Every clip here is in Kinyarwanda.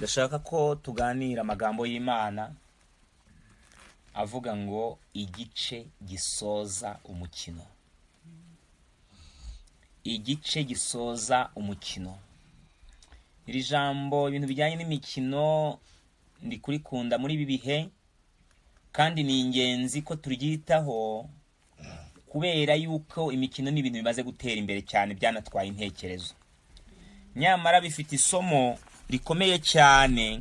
Ndashaka ko tuganira amagambo y'Imana avuga ngo igice gisoza umukino. Igice gisoza umukino. Iri jambo, ibintu bijyanye n'imikino, ndi kurikunda muri ibi bihe, kandi ni ingenzi ko turyitaho kubera yuko imikino ni ibintu bimaze gutera imbere cyane, byanatwaye intekerezo. Nyamara bifite isomo rikomeye cyane,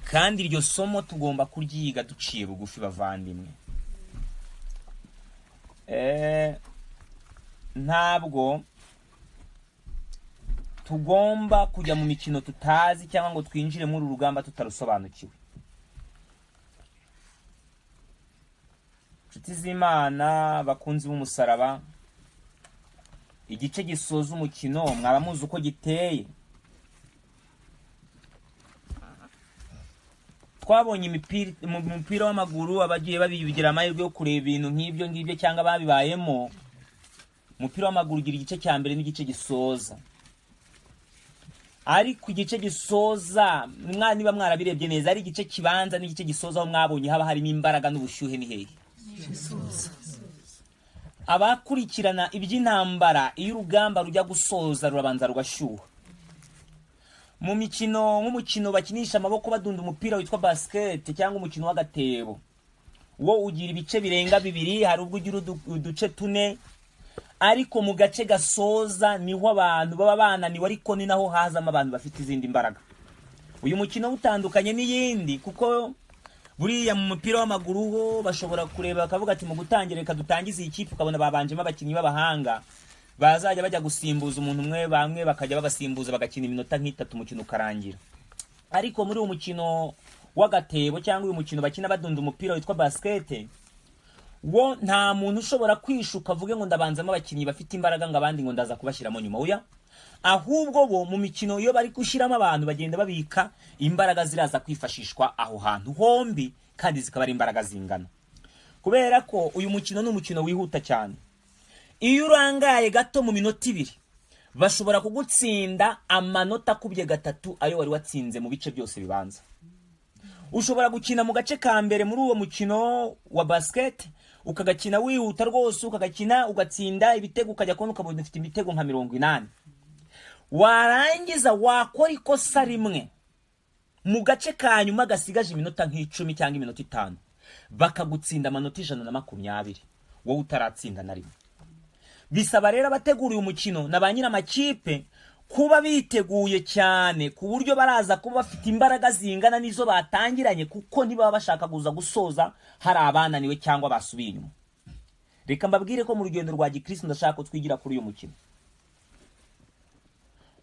kandi iryo somo tugomba kuryiga duciye bugufi, bavandimwe. Ntabwo tugomba kujya mu mikino tutazi cyangwa ngo twinjire muri uru rugamba tutarusobanukiwe. Inshuti z'Imana, bakunzi b'umusaraba, igice gisoza umukino mwaba muzi uko giteye. Twabonye mu mupira w'amaguru abagiye babigira amahirwe yo kureba ibintu nk'ibyo ngibyo cyangwa babibayemo. Umupira w'amaguru ugira igice cya mbere n'igice gisoza, ariko igice gisoza niba mwarabirebye neza, ari igice kibanza n'igice gisoza, aho mwabonye haba harimo imbaraga n'ubushyuhe ni hehe? Abakurikirana iby'intambara, iyo urugamba rujya gusoza rurabanza rugashyuha. Mu mikino nk'umukino bakinisha amaboko badunda umupira witwa basket cyangwa umukino w'agatebo, wo ugira ibice birenga bibiri, hari ubwo ugira uduce tune, ariko mu gace gasoza niho abantu baba bananiwe, ariko ni naho hazamo abantu bafite izindi mbaraga. Uyu mukino utandukanye n'iyindi kuko buriya mu mupira w'amaguru ho bashobora kureba bakavuga ati mu gutangira reka dutangize iyi kipe, ukabona babanjemo abakinnyi b'abahanga bazajya bajya gusimbuza umuntu umwe, bamwe bakajya babasimbuza bagakina iminota nk'itatu umukino ukarangira. Ariko muri uyu mukino w'agatebo cyangwa uyu mukino bakina badunda umupira witwa basket, wo nta muntu ushobora kwishuka avuge ngo ndabanzamo abakinnyi bafite imbaraga ngo abandi ngo ndaza kubashyiramo nyuma, oya. Ahubwo bo mu mikino iyo bari gushyiramo abantu bagenda babika imbaraga ziraza kwifashishwa aho hantu hombi, kandi zikaba ari imbaraga zingana. Kubera ko uyu mukino ni umukino wihuta cyane, iyo urangaye gato mu minota ibiri bashobora kugutsinda amanota akubye gatatu ayo wari watsinze mu bice byose bibanza. Ushobora gukina mu gace ka mbere muri uwo mukino wa basket, ukagakina wihuta rwose, ukagakina ugatsinda ibitego, ukajya kubona ukabona ufite ibitego nka 80. Warangiza wakora ikosa rimwe mu gace ka nyuma gasigaje iminota nk'icumi cyangwa iminota 5, bakagutsinda amanota 120 wowe utaratsinda na rimwe. Bisaba rero abategura uyu mukino na ba nyir'amakipe kuba biteguye cyane, ku buryo baraza kuba bafite imbaraga zingana n'izo batangiranye, kuko ntibaba bashaka kuza gusoza hari abananiwe cyangwa basubiye inyuma. Reka mbabwire ko mu rugendo rwa gikristo ndashaka ko twigira kuri uyu mukino.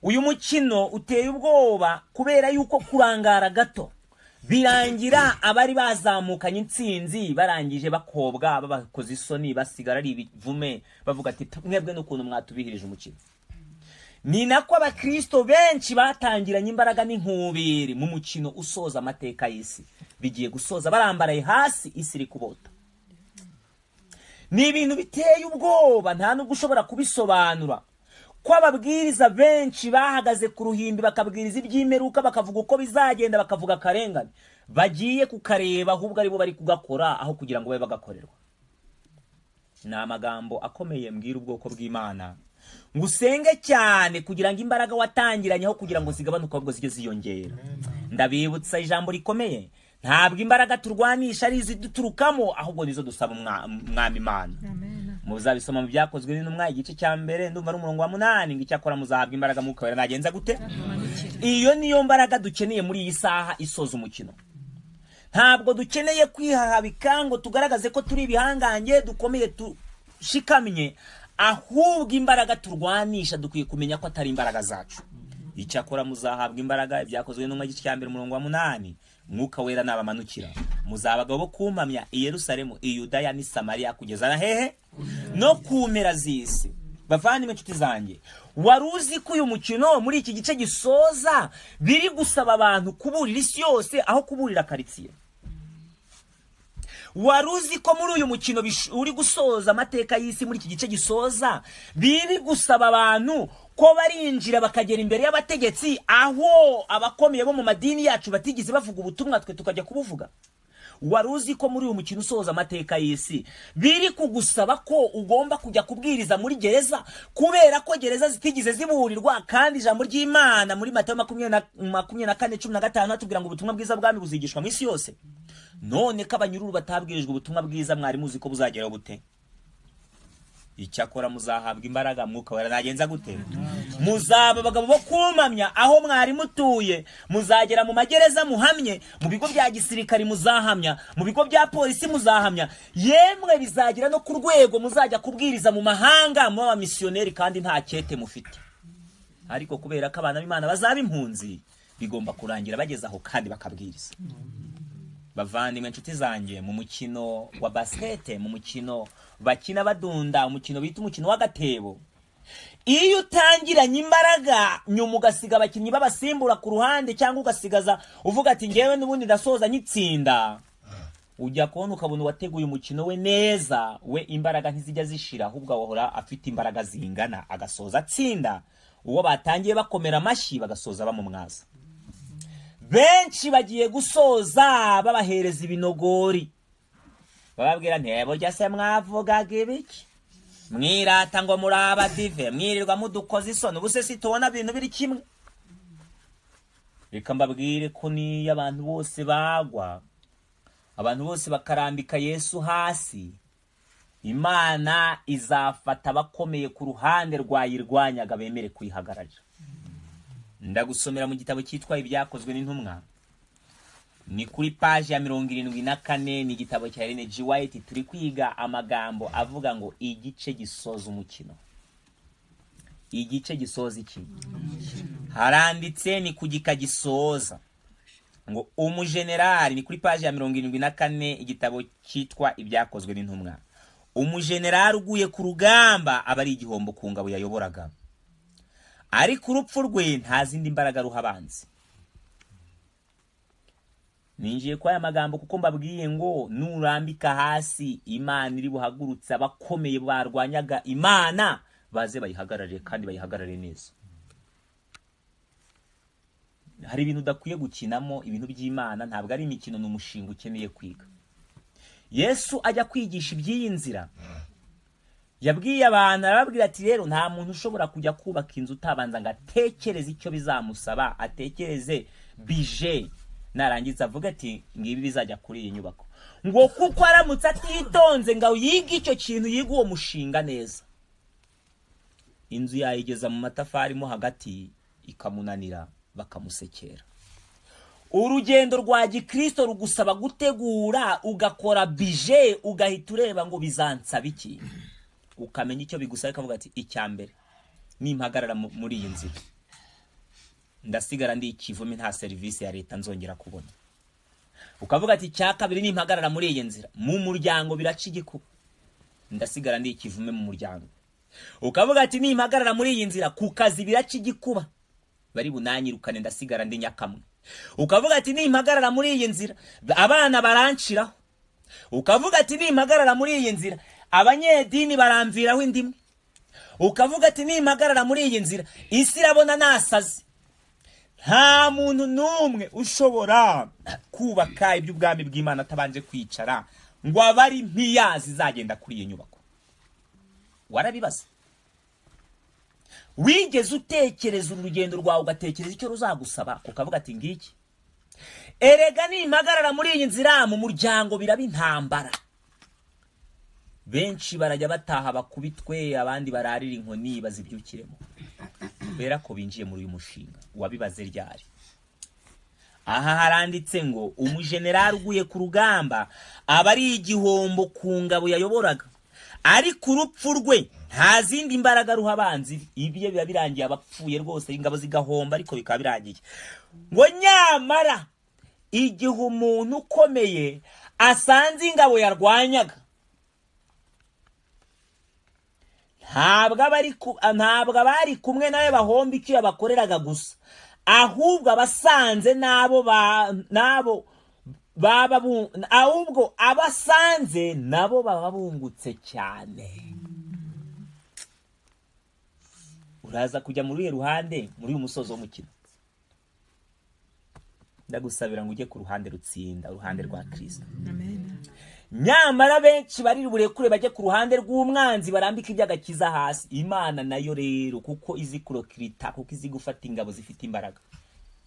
Uyu mukino uteye ubwoba kubera yuko kurangara gato birangira abari bazamukanye intsinzi barangije bakobwa, babakoze isoni, basigara ari ibivume, bavuga ati mwebwe n'ukuntu mwatubihirije umukino. Ni nako abakristo benshi batangiranye imbaraga n'inkubiri mu mukino usoza amateka y'isi, bigiye gusoza barambaraye hasi, isi iri kubota. Ni ibintu biteye ubwoba, nta nubwo ushobora kubisobanura, ko ababwiriza benshi bahagaze ku ruhimbi bakabwiriza iby'imperuka, bakavuga uko bizagenda, bakavuga akarengane, bagiye kukareba ahubwo aribo bari kugakora aho kugira ngo babe bagakorerwa. Ni amagambo akomeye mbwira ubwoko bw'Imana ngo usenge cyane kugira ngo imbaraga watangiranye aho kugira ngo zigabanuke ahubwo zijye ziyongera. Ndabibutsa ijambo rikomeye, ntabwo imbaraga turwanisha ari iziduturukamo, ahubwo nizo dusaba Umwami Imana. Muzabisoma mu byakozwe n'intumwa igice cya mbere, ndumva ari umurongo wa 8, ngo icyakora muzahabwa imbaraga Mwuka Wera nagenza gute? Iyo niyo mbaraga dukeneye muri iyi saha isoza umukino. Ntabwo dukeneye kwihahabika ngo tugaragaze ko turi ibihangange dukomeye tushikamye, ahubwo imbaraga turwanisha dukwiye kumenya ko atari imbaraga zacu. Icyakora muzahabwa imbaraga, ibyakozwe n'intumwa igice cya mbere umurongo wa 8, Mwuka Wera nabamanukira, muzaba abagabo bo kumpamya i Yerusalemu, i Yudaya n'i Samariya, kugeza na hehe? No ku mpera z'isi. Bavandimwe inshuti zanjye, wari uzi ko uyu mukino muri iki gice gisoza biri gusaba abantu kuburira isi yose aho kuburira karitsiye? Wari uzi ko muri uyu mukino uri gusoza amateka y'isi muri iki gice gisoza biri gusaba abantu Ko barinjira bakagera imbere y'abategetsi, aho abakomeye bo mu madini yacu batigeze bavuga ubutumwa, twe tukajya kubuvuga. Wari uzi ko muri uyu mukino usoza amateka y'isi biri kugusaba ko ugomba kujya kubwiriza muri gereza, kubera ko gereza zitigeze ziburirwa, kandi ijambo ry'Imana muri Matayo 24:15 hatubwira ngo ubutumwa bwiza bwami buzigishwa mu isi yose. None ko abanyururu batabwirijwe ubutumwa bwiza, mwari muzi ko buzageraho bute? Icyakora muzahabwa imbaraga, Mwuka Wera nagenza gute? Muzaba abagabo bo kumamya aho mwari mutuye, muzagera mu magereza muhamye, mu bigo bya gisirikari muzahamya, mu bigo bya polisi muzahamya, yemwe bizagera no ku rwego muzajya kubwiriza mu mahanga muba abamisiyoneri kandi nta kete mufite. Ariko kubera ko abana b'Imana bazaba impunzi, bigomba kurangira bageze aho kandi bakabwiriza. Bavandimwe, inshuti zanjye, mu mukino wa basikete, mu mukino bakina badunda, umukino bita umukino w'agatebo, iyo utangiranye imbaraga nyuma ugasiga abakinnyi babasimbura ku ruhande, cyangwa ugasigaza uvuga ati ngewe n'ubundi ndasoza nyitsinda, ujya kubona ukabona uwateguye umukino we neza, we imbaraga ntizijya zishira, ahubwo ahora afite imbaraga zingana, agasoza atsinda uwo batangiye bakomera amashyi, bagasoza bamumwaza. Benshi bagiye gusoza babahereza ibinogori, bababwira ntebo se mwavugaga ibiki, mwirata ngo muri abadive, mwirirwa mudukoza isoni, ubu se situbona ibintu biri kimwe. Reka mbabwire ko niyo abantu bose bagwa, abantu bose bakarambika Yesu hasi, Imana izafata abakomeye ku ruhande rwayirwanyaga bemere kuyihagararira. Ndagusomera mu gitabo cyitwa Ibyakozwe n'Intumwa, ni kuri paji ya 74, ni igitabo cya Ellen G. White. Turi kwiga amagambo avuga ngo igice gisoza umukino. Igice gisoza iki? Haranditse ni ku gika gisoza ngo umujenerali, ni kuri paji ya 74, igitabo cyitwa Ibyakozwe n'Intumwa. Umujenerali uguye ku rugamba aba ari igihombo ku ngabo yayoboraga, ariko urupfu rwe nta zindi mbaraga ruha abanzi. Ninjiye kwa aya magambo kuko mbabwiye ngo nurambika hasi, Imana iri buhagurutse abakomeye barwanyaga Imana baze bayihagararire, kandi bayihagarare neza. Hari ibintu udakwiye gukinamo, ibintu by'Imana ntabwo ari imikino, ni umushinga ukeneye kwiga. Yesu ajya kwigisha iby'iyi nzira, yabwiye abantu, arababwira ati rero nta muntu ushobora kujya kubaka inzu utabanza ngo atekereze icyo bizamusaba, atekereze bije, narangiza avuga ati ngibi bizajya kuri iyi nyubako. Ngo kuko aramutse atitonze ngo yige icyo kintu, yige uwo mushinga neza, inzu yayigeza mu matafari mo hagati ikamunanira, bakamusekera. Urugendo rwa gikristo rugusaba gutegura, ugakora bije, ugahita ureba ngo bizansaba iki, ukamenya icyo bigusaba, ukavuga ati icya mbere nimpagarara muri iyi nzira ndasigara ndi ikivume, nta serivisi ya leta nzongera kubona. Ukavuga ati icya kabiri nimpagarara muri iyi nzira mu muryango biraca igikuba, ndasigara ndi ikivume mu muryango. Ukavuga ati nimpagarara muri iyi nzira ku kazi biraca igikuba, bari bunanyirukane, ndasigara ndi nyakamwe. Ukavuga ati nimpagarara muri iyi nzira abana baranciraho. Ukavuga ati nimpagarara muri iyi nzira abanyedini baramviraho indimwe. Ukavuga ati nimpagarara muri iyi nzira isi irabona nasaze. Nta muntu n'umwe ushobora kubaka iby'ubwami bw'Imana atabanje kwicara ngo abari mpiyazi zagenda kuri iyi nyubako. Warabibaza? Wigeze utekereza urugendo rwawe ugatekereza icyo ruzagusaba, ukavuga ati ngiki? Erega nimpagarara muri iyi nzira mu muryango biraba intambara. Benshi barajya bataha bakubitwe, abandi bararira inkoni bazibyukiremo, kubera ko binjiye muri uyu mushinga. Wabibaze ryari? Aha haranditse ngo umujenerali uguye ku rugamba aba ari igihombo ku ngabo yayoboraga, ariko urupfu rwe nta zindi mbaraga ruha abanzi. Ibyo biba birangiye, abapfuye rwose, ingabo zigahomba, ariko bikaba birangiye. Ngo nyamara igihe umuntu ukomeye asanze ingabo yarwanyaga, ntabwo abari kumwe nawe bahomba icyo yabakoreraga gusa, ahubwo abasanze nabo baba ahubwo abasanze nabo baba bungutse cyane. Uraza kujya muri uruhe ruhande muri uyu musozo w'umukino? Ndagusabira ngo ujye ku ruhande rutsinda, uruhande rwa Kristo. Amen. Nyamara benshi bari burekure bajye ku ruhande rw'umwanzi, barambika iby'agakiza hasi. Imana nayo rero, kuko izi kurokirita, kuko izi gufata ingabo zifite imbaraga,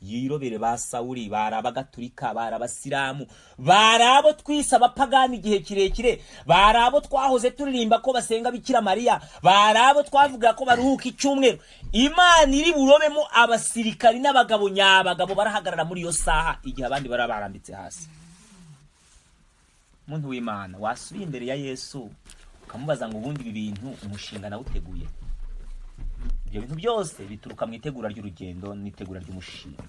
yirobere ba Sawuli, bari abagatulika, bari abasilamu, bari abo twise abapagani igihe kirekire, bari abo twahoze turirimba ko basenga Bikira Mariya, bari abo twavuga ko baruhuka icyumweru. Imana iri burobemo abasirikari n'abagabo nyabagabo barahagarara muri iyo saha igihe abandi bari barambitse hasi. Muntu w'Imana, wasubiye imbere ya Yesu ukamubaza ngo ubundi ibi bintu umushinga nawuteguye? Ibyo bintu byose bituruka mu itegura ry'urugendo n'itegura ry'umushinga.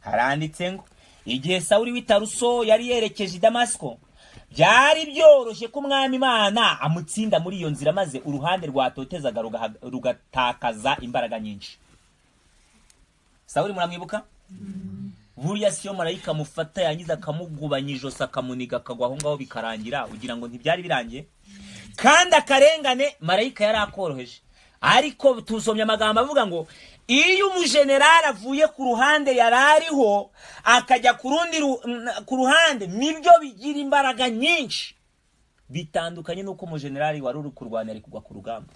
Haranditse ngo igihe Sawuli w'i Taruso yari yerekeje i Damasiko, byari byoroshye ko umwami Imana amutsinda muri iyo nzira, maze uruhande rwatotezaga rugatakaza imbaraga nyinshi. Sawuli muramwibuka? Buriya siyo marayika amufata yangiza akamugubanya ijosi akamuniga akagwa aho ngaho bikarangira, ugira ngo ntibyari birangiye? Kandi akarengane marayika yari akoroheje. Ariko tusomye amagambo avuga ngo iyo umujenerali avuye ku ruhande yari ariho akajya ku rundi ku ruhande, nibyo bigira imbaraga nyinshi, bitandukanye n'uko umujenerali wari uri kurwana ari kugwa ku rugamba.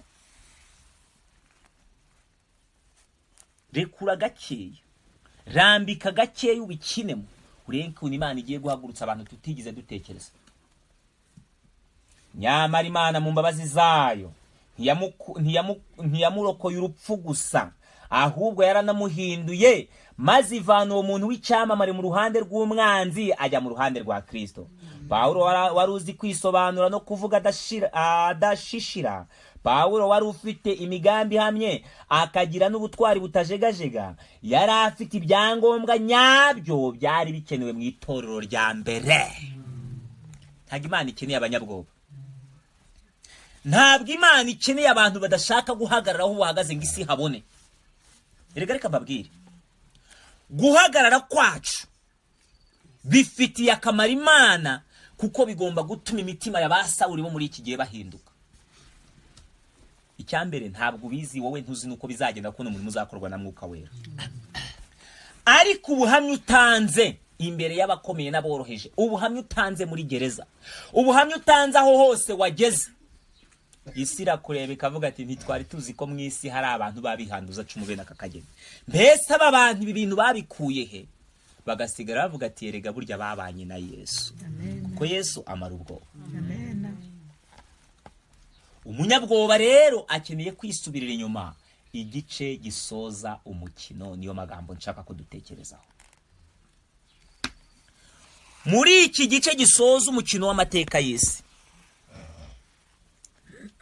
Rekura gakeya, rambika gakeya, ubikinemo, urebe ukuntu Imana igiye guhagurutsa abantu tutigeze dutekereza. Nyamara Imana mu mbabazi zayo ntiyamurokoye urupfu gusa, ahubwo yaranamuhinduye, maze ivana uwo muntu w'icyamamare mu ruhande rw'umwanzi ajya mu ruhande rwa Kristo. Pawulo wari uzi kwisobanura no kuvuga adashishira, Pawulo wari ufite imigambi ihamye akagira n'ubutwari butajegajega, yari afite ibyangombwa nyabyo byari bikenewe mu itorero rya mbere. Ntabwo Imana ikeneye abanyabwoba, ntabwo Imana ikeneye abantu badashaka guhagarara aho bahagaze ngo isi habone. Erega reka mbabwire, guhagarara kwacu bifitiye akamaro Imana, kuko bigomba gutuma imitima ya ba Sawuli bo muri iki gihe bahinduka. Icyambere, ntabwo ubizi wowe, ntuzi nuko bizagenda, kuko umurimo uzakorwa na Mwuka Wera. Ariko ubuhamya utanze imbere y'abakomeye n'aboroheje, ubuhamya utanze muri gereza, ubuhamya utanze aho hose wageze, isi irakureba ikavuga ati ntitwari tuzi ko mu isi hari abantu babihanduza cumu bene aka kageni. Mbese aba bantu ibi bintu babikuye he? Bagasigara bavuga ati erega burya babanye na Yesu. Kuko Yesu amara ubwoba. Amen. Umunyabwoba rero akeneye kwisubirira inyuma. Igice gisoza umukino niyo magambo nshaka ko dutekerezaho. Muri iki gice gisoza umukino w'amateka y'isi,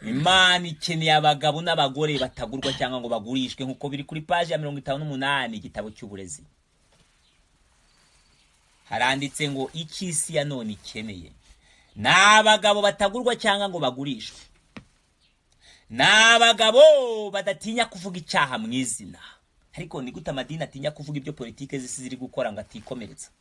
Imana ikeneye abagabo n'abagore batagurwa cyangwa ngo bagurishwe, nk'uko biri kuri paji ya 58 igitabo cy'uburezi. Haranditse ngo iki isi ya none ikeneye ni abagabo batagurwa cyangwa ngo bagurishwe, ni abagabo badatinya kuvuga icyaha mu izina. Ariko ni gute amadini atinya kuvuga ibyo politike z'isi ziri gukora ngo atikomeretsa?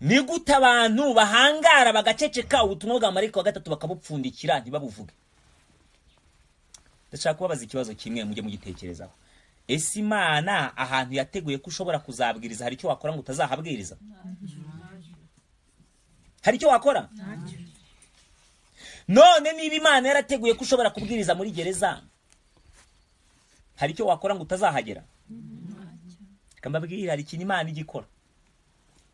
Ni gute abantu bahangara bagaceceka ubutumwa bwa marayika wa gatatu bakabupfundikira ntibabuvuge? Ndashaka kubabaza ikibazo kimwe mujye mugitekerezaho. Ese Imana ahantu yateguye ko ushobora kuzabwiriza, hari icyo wakora ngo utazahabwiriza? Hari icyo wakora? None niba Imana yarateguye ko ushobora kubwiriza muri gereza, hari icyo wakora ngo utazahagera? Reka mbabwire, hari ikintu Imana igikora.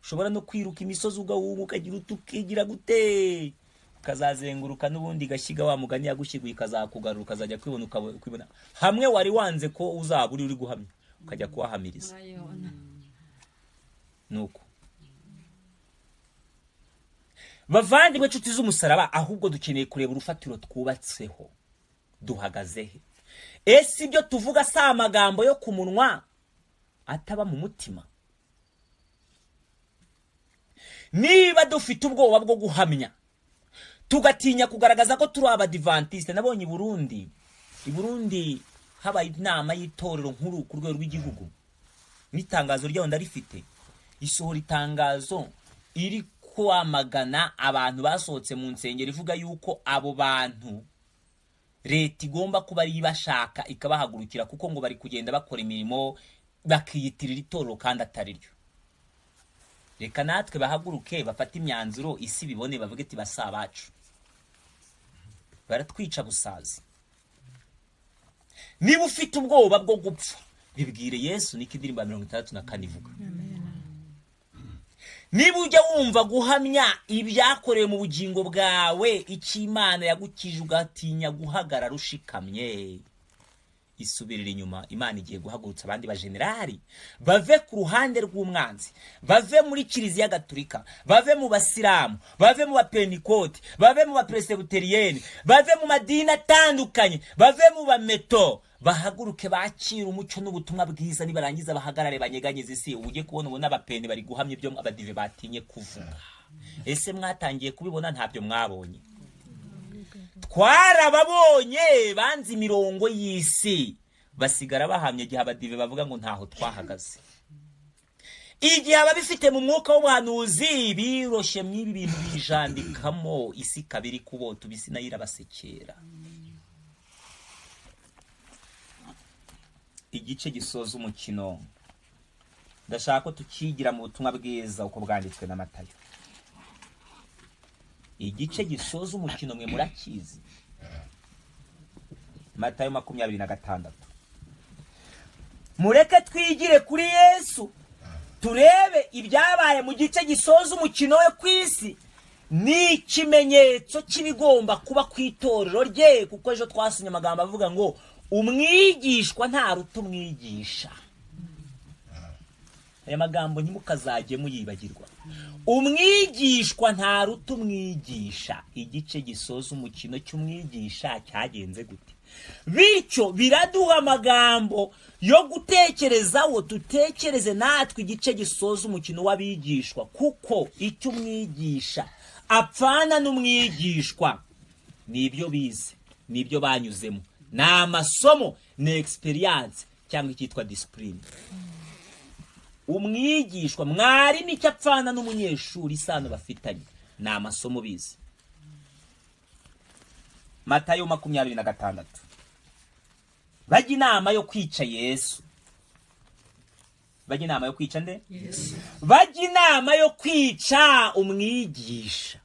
Ushobora no kwiruka imisozi ugahunga ukagira utukigira gute, ukazazenguruka n'ubundi igashyiga wa mugani yagushyiguye ikazakugarura, ukazajya kwibona ukwibona hamwe wari wanze ko uzaba uri guhamya, ukajya kuhahamiriza. Nuko bavandimwe nshuti z'umusaraba, ahubwo dukeneye kureba urufatiro twubatseho, duhagaze he? Ese ibyo tuvuga si amagambo yo ku munwa ataba mu mutima? Niba dufite ubwoba bwo guhamya, tugatinya kugaragaza ko turi abadivantiste. Nabonye i Burundi habaye inama y'itorero nkuru ku rwego rw'igihugu, n'itangazo ryaho ndarifite, isohora itangazo iri kwamagana abantu basohotse mu nsengero, ivuga yuko abo bantu Leta igomba kuba ari ibashaka ikabahagurukira, kuko ngo bari kugenda bakora imirimo bakiyitirira itorero kandi atari ryo. Reka natwe bahaguruke bafate imyanzuro, isi bibone, bavuge ati basa abacu baratwica busazi. Niba ufite ubwoba bwo gupfa, bibwire Yesu, niko indirimbo ya 64 ivuga. Niba ujya wumva guhamya ibyakorewe mu bugingo bwawe, icyo Imana yagukije, ugatinya guhagarara ushikamye, isubirira inyuma. Imana igiye guhagurutsa abandi bajenerali bave ku ruhande rw'umwanzi, bave muri Kiliziya Gatulika, bave mu basilamu, bave mu bapentikoti, bave mu baperesebuteriyeni, bave mu madini atandukanye, bave mu bameto, bahaguruke bakire umucyo n'ubutumwa bwiza. Nibarangiza bahagarare banyeganyeze isi. Ubu ujye kubona ubona abapeni bari guhamya ibyo abadive batinye kuvuga. Ese mwatangiye kubibona? Ntabyo mwabonye. Twarababonye banze imirongo y'isi, basigara bahamya igihe abadive bavuga ngo ntaho twahagaze. Igihe ababifite mu mwuka w'ubuhanuzi biroshye mw'ibi bintu bijandikamo, isi kabiri kubota ubisi nayo irabasekera. Igice gisoza umukino ndashaka ko tukigira mu butumwa bwiza uko bwanditswe na Matayo. Igice gisoza umukino mwe murakizi, Matayo 26. Mureke twigire kuri Yesu, turebe ibyabaye mu gice gisoza umukino we ku isi. Ni ikimenyetso cy'ibigomba kuba ku itorero rye, kuko ejo twasomye amagambo avuga ngo umwigishwa ntaruta umwigisha. Aya magambo ntimukazajye muyibagirwa. Umwigishwa ntaruta umwigisha. Igice gisoza umukino cy'umwigisha cyagenze gute? Bityo biraduha amagambo yo gutekerezaho, tutekereze natwe igice gisoza umukino w'abigishwa, kuko icyo umwigisha apfana n'umwigishwa ni ibyo bize, ni ibyo banyuzemo, ni amasomo, ni experience cyangwa icyitwa discipline. Umwigishwa mwarimu icyo apfana n'umunyeshuri, isano bafitanye ni amasomo bize. Matayo 26. Bajya inama yo kwica Yesu. Bajya inama yo kwica nde? Yesu. Bajya inama yo kwica umwigisha.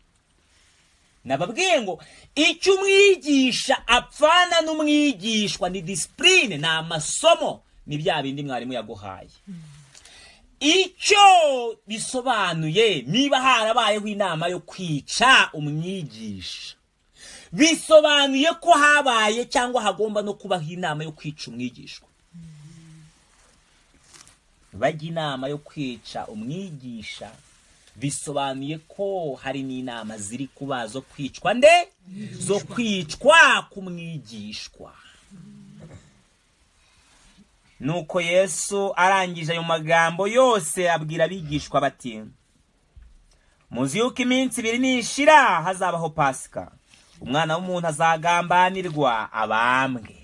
Nababwiye ngo icyo umwigisha apfana n'umwigishwa ni discipline, ni amasomo, ni bya bindi mwarimu yaguhaye. Icyo bisobanuye, niba harabayeho inama yo kwica umwigisha, bisobanuye ko habaye cyangwa hagomba no kubaho inama yo kwica umwigishwa. Bajya inama yo kwica umwigisha, bisobanuye ko hari n'inama ziri kuba zo kwicwa nde? Zo kwicwa k'umwigishwa. Nuko Yesu arangije ayo magambo yose abwira abigishwa bati: muzi yuko iminsi ibiri nishira hazabaho Pasika, umwana w'umuntu azagambanirwa abambwe.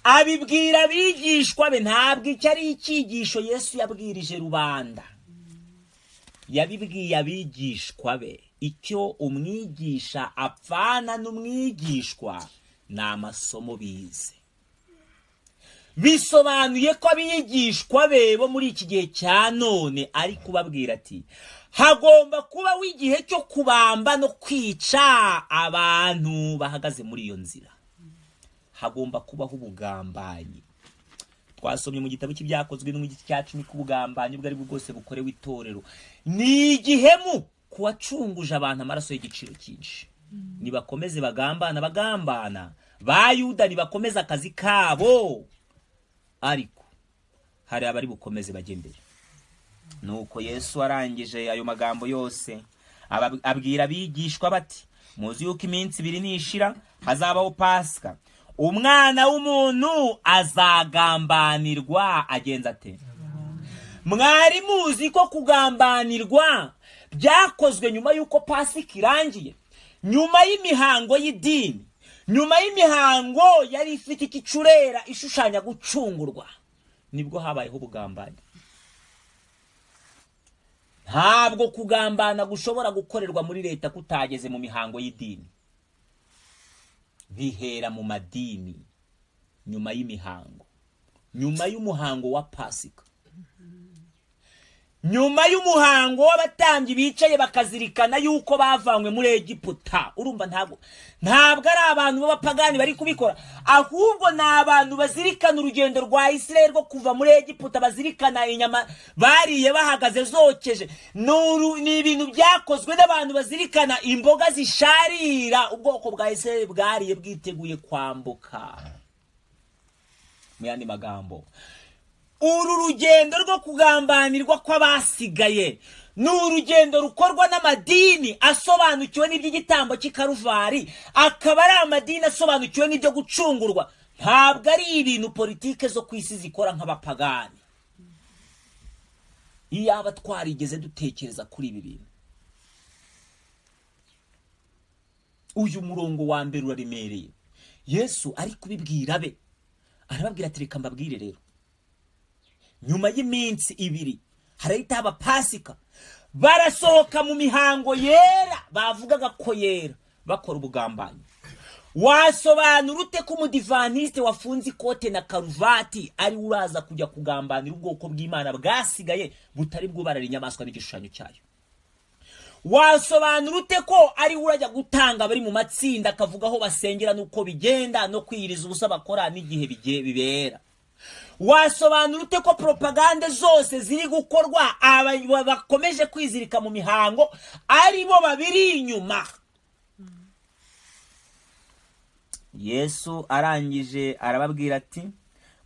Abibwira abigishwa be. Ntabwo icyo ari icyigisho Yesu yabwirije rubanda, yabibwiye abigishwa be. Icyo umwigisha apfana n'umwigishwa ni amasomo bize. Bisobanuye ko abigishwa be bo muri iki gihe cya none ari kubabwira ati hagomba kubaho igihe cyo kubamba no kwica abantu bahagaze muri iyo nzira. Hagomba kubaho ubugambanyi. Twasomye mu gitabo cy'ibyakozwe no mu gice cya 10 ko ubugambanyi ubwo ari bwo bwose bukorewe itorero ni igihemu ku wacunguje abantu amaraso y'igiciro cyinshi. Nibakomeze bagambana bagambana, ba Yuda nibakomeze akazi kabo, ariko hari abari bukomeze bajye imbere. Nuko Yesu arangije ayo magambo yose abwira abigishwa bati: muzi yuko iminsi ibiri nishira hazabaho Pasika, umwana w'umuntu azagambanirwa agenza ate? Mwari muzi ko kugambanirwa byakozwe nyuma y'uko Pasika irangiye, nyuma y'imihango y'idini, nyuma y'imihango yari ifite ikicurera ishushanya gucungurwa, nibwo habayeho ubugambanyi. Ntabwo kugambana gushobora gukorerwa muri leta kutageze mu mihango y'idini. Bihera mu madini nyuma y'imihango, nyuma y'umuhango wa Pasika, nyuma y'umuhango w'abatambyi bicaye bakazirikana yuko bavanywe muri Egiputa. Urumva ntabwo ari abantu b'abapagani bari kubikora, ahubwo ni abantu bazirikana urugendo rwa Isirayeli rwo kuva muri Egiputa, bazirikana inyama bariye bahagaze zokeje. Ni ibintu byakozwe n'abantu bazirikana imboga zisharira ubwoko bwa Isirayeli bwariye bwiteguye kwambuka. Mu yandi magambo, uru rugendo rwo kugambanirwa kw'abasigaye ni urugendo rukorwa n'amadini asobanukiwe n'iby'igitambo cy'Ikaruvari, akaba ari amadini asobanukiwe n'ibyo gucungurwa. Ntabwo ari ibintu politike zo ku isi zikora nk'abapagani. Iyaba twarigeze dutekereza kuri ibi bintu. Uyu murongo wa mbere uraremereye. Yesu ari kubibwira be, arababwira ati reka mbabwire rero, nyuma y'iminsi ibiri harahita haba Pasika. Barasohoka mu mihango yera bavugaga ko yera, bakora ubugambanyi. Wasobanura ute ko umudivantiste wafunze ikote na karuvati ari uraza kujya kugambanira ubwoko bw'Imana bwasigaye butari bwubarara inyamaswa n'igishushanyo cyayo? Wasobanura ute ko ari urajya gutanga bari mu matsinda akavuga aho basengera n'uko bigenda no kwiyiriza ubusa bakora n'igihe bibera? Wasobanura ute ko propagande zose ziri gukorwa bakomeje kwizirika mu mihango ari bo babiri inyuma? Yesu arangije arababwira ati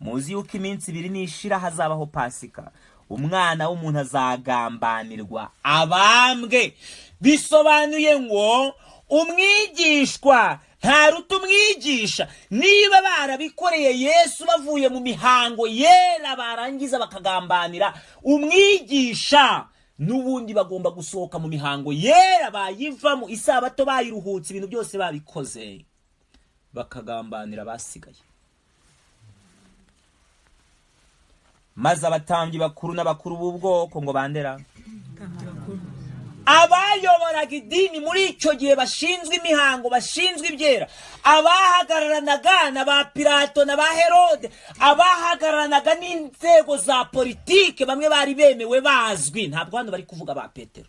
muzi yuko iminsi ibiri nishira hazabaho Pasika, umwana w'umuntu azagambanirwa abambwe. Bisobanuye ngo umwigishwa ntaruta umwigisha. Niba barabikoreye Yesu bavuye mu mihango yera barangiza bakagambanira umwigisha, n'ubundi bagomba gusohoka mu mihango yera bayivamo, isabato bayiruhutse, ibintu byose babikoze, bakagambanira basigaye. Maze abatambyi bakuru n'abakuru b'ubwoko ngo bandera, abayoboraga idini muri icyo gihe bashinzwe imihango, bashinzwe ibyera, abahagararanaga na ba Pilato na ba Herode, abahagararanaga n'inzego za politike, bamwe bari bemewe bazwi, ntabwo hano bari kuvuga ba Petero.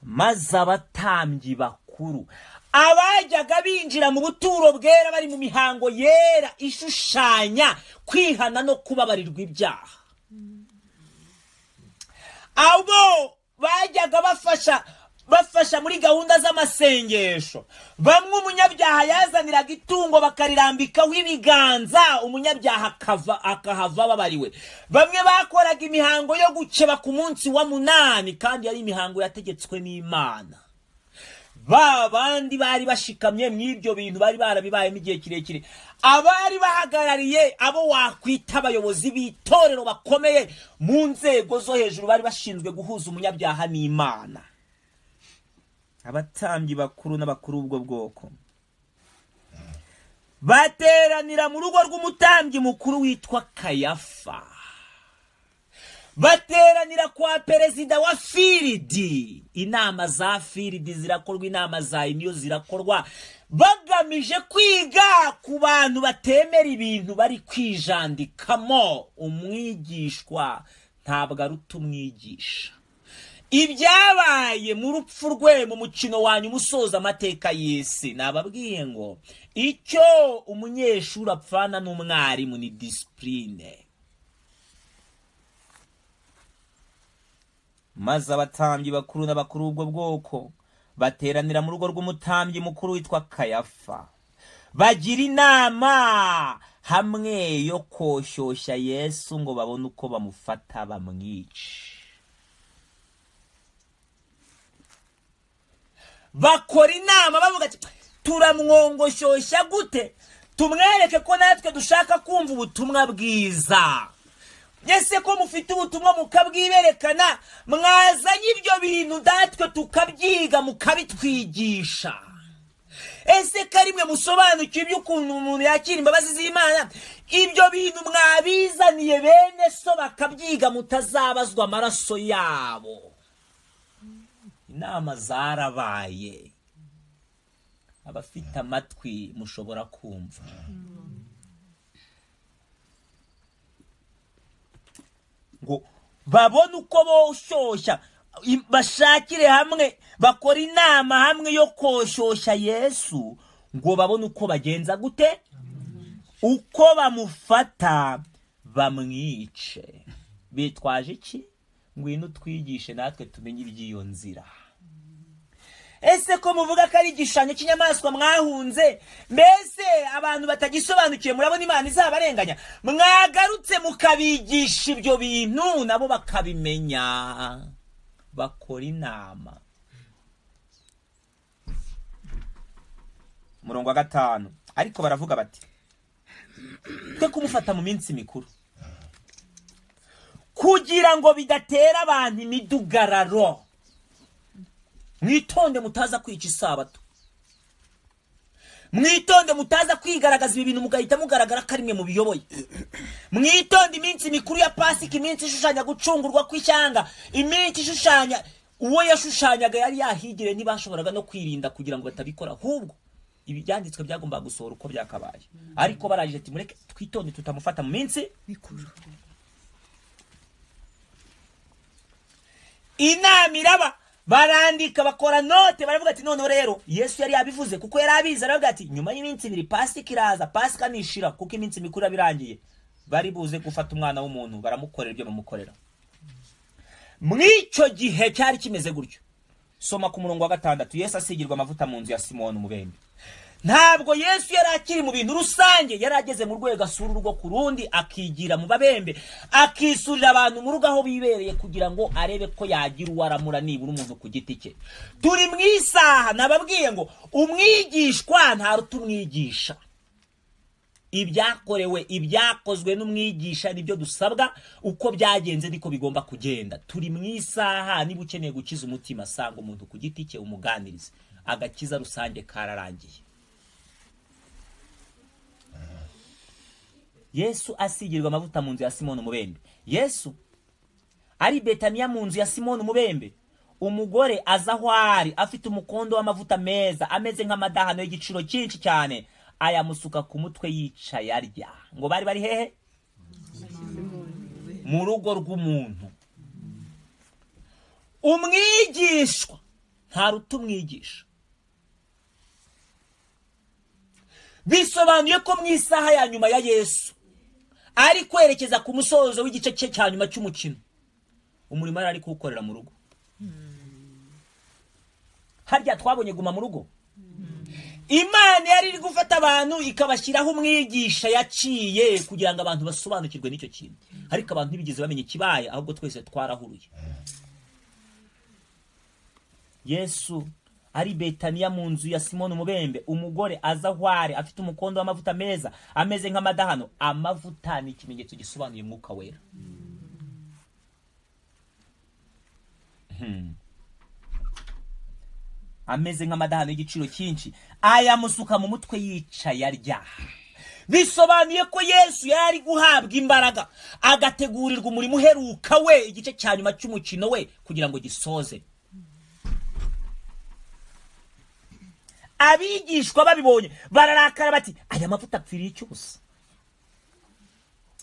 Maze abatambyi bakuru, abajyaga binjira mu buturo bwera bari mu mihango yera ishushanya kwihana no kubabarirwa ibyaha, abo bajyaga bafasha muri gahunda z'amasengesho, bamwe umunyabyaha yazaniraga itungo bakarirambikaho ibiganza, umunyabyaha akahava babariwe. Bamwe bakoraga imihango yo gukeba ku munsi wa 8, kandi yari imihango yategetswe n'Imana. Ba bandi bari bashikamye mw'ibyo bintu bari barabibayemo igihe kirekire, abari bahagarariye abo wakwita abayobozi b'itorero bakomeye mu nzego zo hejuru, bari bashinzwe guhuza umunyabyaha n'Imana. Abatambyi bakuru n'abakuru b'ubwo bwoko bateranira mu rugo rw'umutambyi mukuru witwa Kayafa, bateranira kwa perezida wa Firidi. Inama za Firidi zirakorwa, inama za Iniyo zirakorwa, bagamije kwiga ku bantu batemera ibintu bari kwijandikamo. Umwigishwa ntabwo aruta umwigisha. Ibyabaye mu rupfu rwe mu mukino wanyu umusoza amateka y'isi, nababwiye ngo icyo umunyeshuri apfana n'umwarimu ni discipline. Maze abatambyi bakuru n'abakuru b'ubwo bwoko bateranira mu rugo rw'umutambyi mukuru witwa Kayafa, bagira inama hamwe yo koshyushya Yesu ngo babone uko bamufata bamwice. Bakora inama bavuga ati turamwongoshyushya gute, tumwereke ko natwe dushaka kumva ubutumwa bwiza. Ese ko mufite ubutumwa mukabwiberekana, mwazanye ibyo bintu natwe tukabyiga mukabitwigisha. Ese karimwe musobanukiwe iby'ukuntu umuntu yakira imbabazi z'Imana, ibyo bintu mwabizaniye bene so bakabyiga mutazabazwa amaraso yabo. Inama zarabaye. Abafite amatwi mushobora kumva. Ngo babone uko boshyushya, bashakire hamwe, bakora inama hamwe yo koshyushya Yesu, ngo babone uko bagenza gute, uko bamufata bamwice. Bitwaje iki? Ngwino twigishe natwe tumenye iby'iyo nzira. Ese ko muvuga ko ari igishushanyo cy'inyamaswa mwahunze, mbese abantu batagisobanukiwe murabona Imana izabarenganya? Mwagarutse mukabigisha ibyo bintu nabo bakabimenya. Bakora inama. Murongo wa 5. Ariko baravuga bati twe kumufata mu minsi mikuru kugira ngo bidatera abantu imidugararo. Mwitonde mutaza kwica isabato, mwitonde mutaza kwigaragaza ibi bintu mugahita mugaragara ko ari mwe mubiyoboye. Mwitonde iminsi mikuru ya Pasika, iminsi ishushanya gucungurwa kw'ishyanga, iminsi ishushanya uwo yashushanyaga yari yahigire, ntibashoboraga no kwirinda kugira ngo batabikora, ahubwo ibi byanditswe byagombaga gusohora uko byakabaye. Ariko barangije ati mureke twitonde tutamufata mu minsi mikuru. Inama iraba, barandika bakora note, baravuga ati none rero Yesu yari yabivuze kuko yari abizi, aravuga ati nyuma y'iminsi ibiri Pasika iraza, Pasika nishira kuko iminsi mikuru yabirangiye, bari buze gufata umwana w'umuntu baramukorera ibyo bamukorera. Mw'icyo gihe cyari kimeze gutyo. Soma ku murongo wa 6. Yesu asigirwa amavuta mu nzu ya Simoni umubembe. Ntabwo Yesu yari akiri mu bintu rusange, yari ageze mu rwego asura urugo ku rundi, akigira mu babembe, akisurira abantu mu rugo aho bibereye kugira ngo arebe ko yagira uwaramura nibura umuntu ku giti cye. Turi mu isaha nababwiye ngo umwigishwa ntaruta umwigisha. Ibyakorewe, ibyakozwe n'umwigisha nibyo dusabwa, uko byagenze niko bigomba kugenda. Turi mu isaha, niba ukeneye gukiza umutima sanga umuntu ku giti cye umuganirize. Agakiza rusange kararangiye. Yesu asigirwa amavuta mu nzu ya Simoni umubembe. Yesu ari Betaniya mu nzu ya Simoni umubembe. Umugore aza aho ari afite umukondo w'amavuta meza ameze nk'amadahano y'igiciro cyinshi cyane, ayamusuka ku mutwe yicaye arya. Ngo bari bari hehe? Mu rugo rw'umuntu. Umwigishwa ntaruta umwigisha. Bisobanuye ko mu isaha ya nyuma ya Yesu ari kwerekeza ku musozo w'igice cye cya nyuma cy'umukino, umurimo yari ari kuwukorera mu rugo. Harya twabonye guma mu rugo. Imana yari iri gufata abantu ikabashyiraho umwigisha yaciye kugira ngo abantu basobanukirwe n'icyo kintu. Ariko abantu ntibigeze bamenya ikibaye, ahubwo twese twarahuruye. Yesu ari Betaniya mu nzu ya Simoni umubembe, umugore aza aho ari afite umukondo w'amavuta meza ameze nk'amadahano. Amavuta ni ikimenyetso gisobanuye Mwuka Wera. Ameze nk'amadahano y'igiciro cyinshi, ayamusuka mu mutwe yicaye arya. Bisobanuye ko Yesu yari guhabwa imbaraga agategurirwa umurimo uheruka we, igice cya nyuma cy'umukino we kugira ngo gisoze. Abigishwa babibonye bararakara bati aya mavuta apfiriye iki ubusa?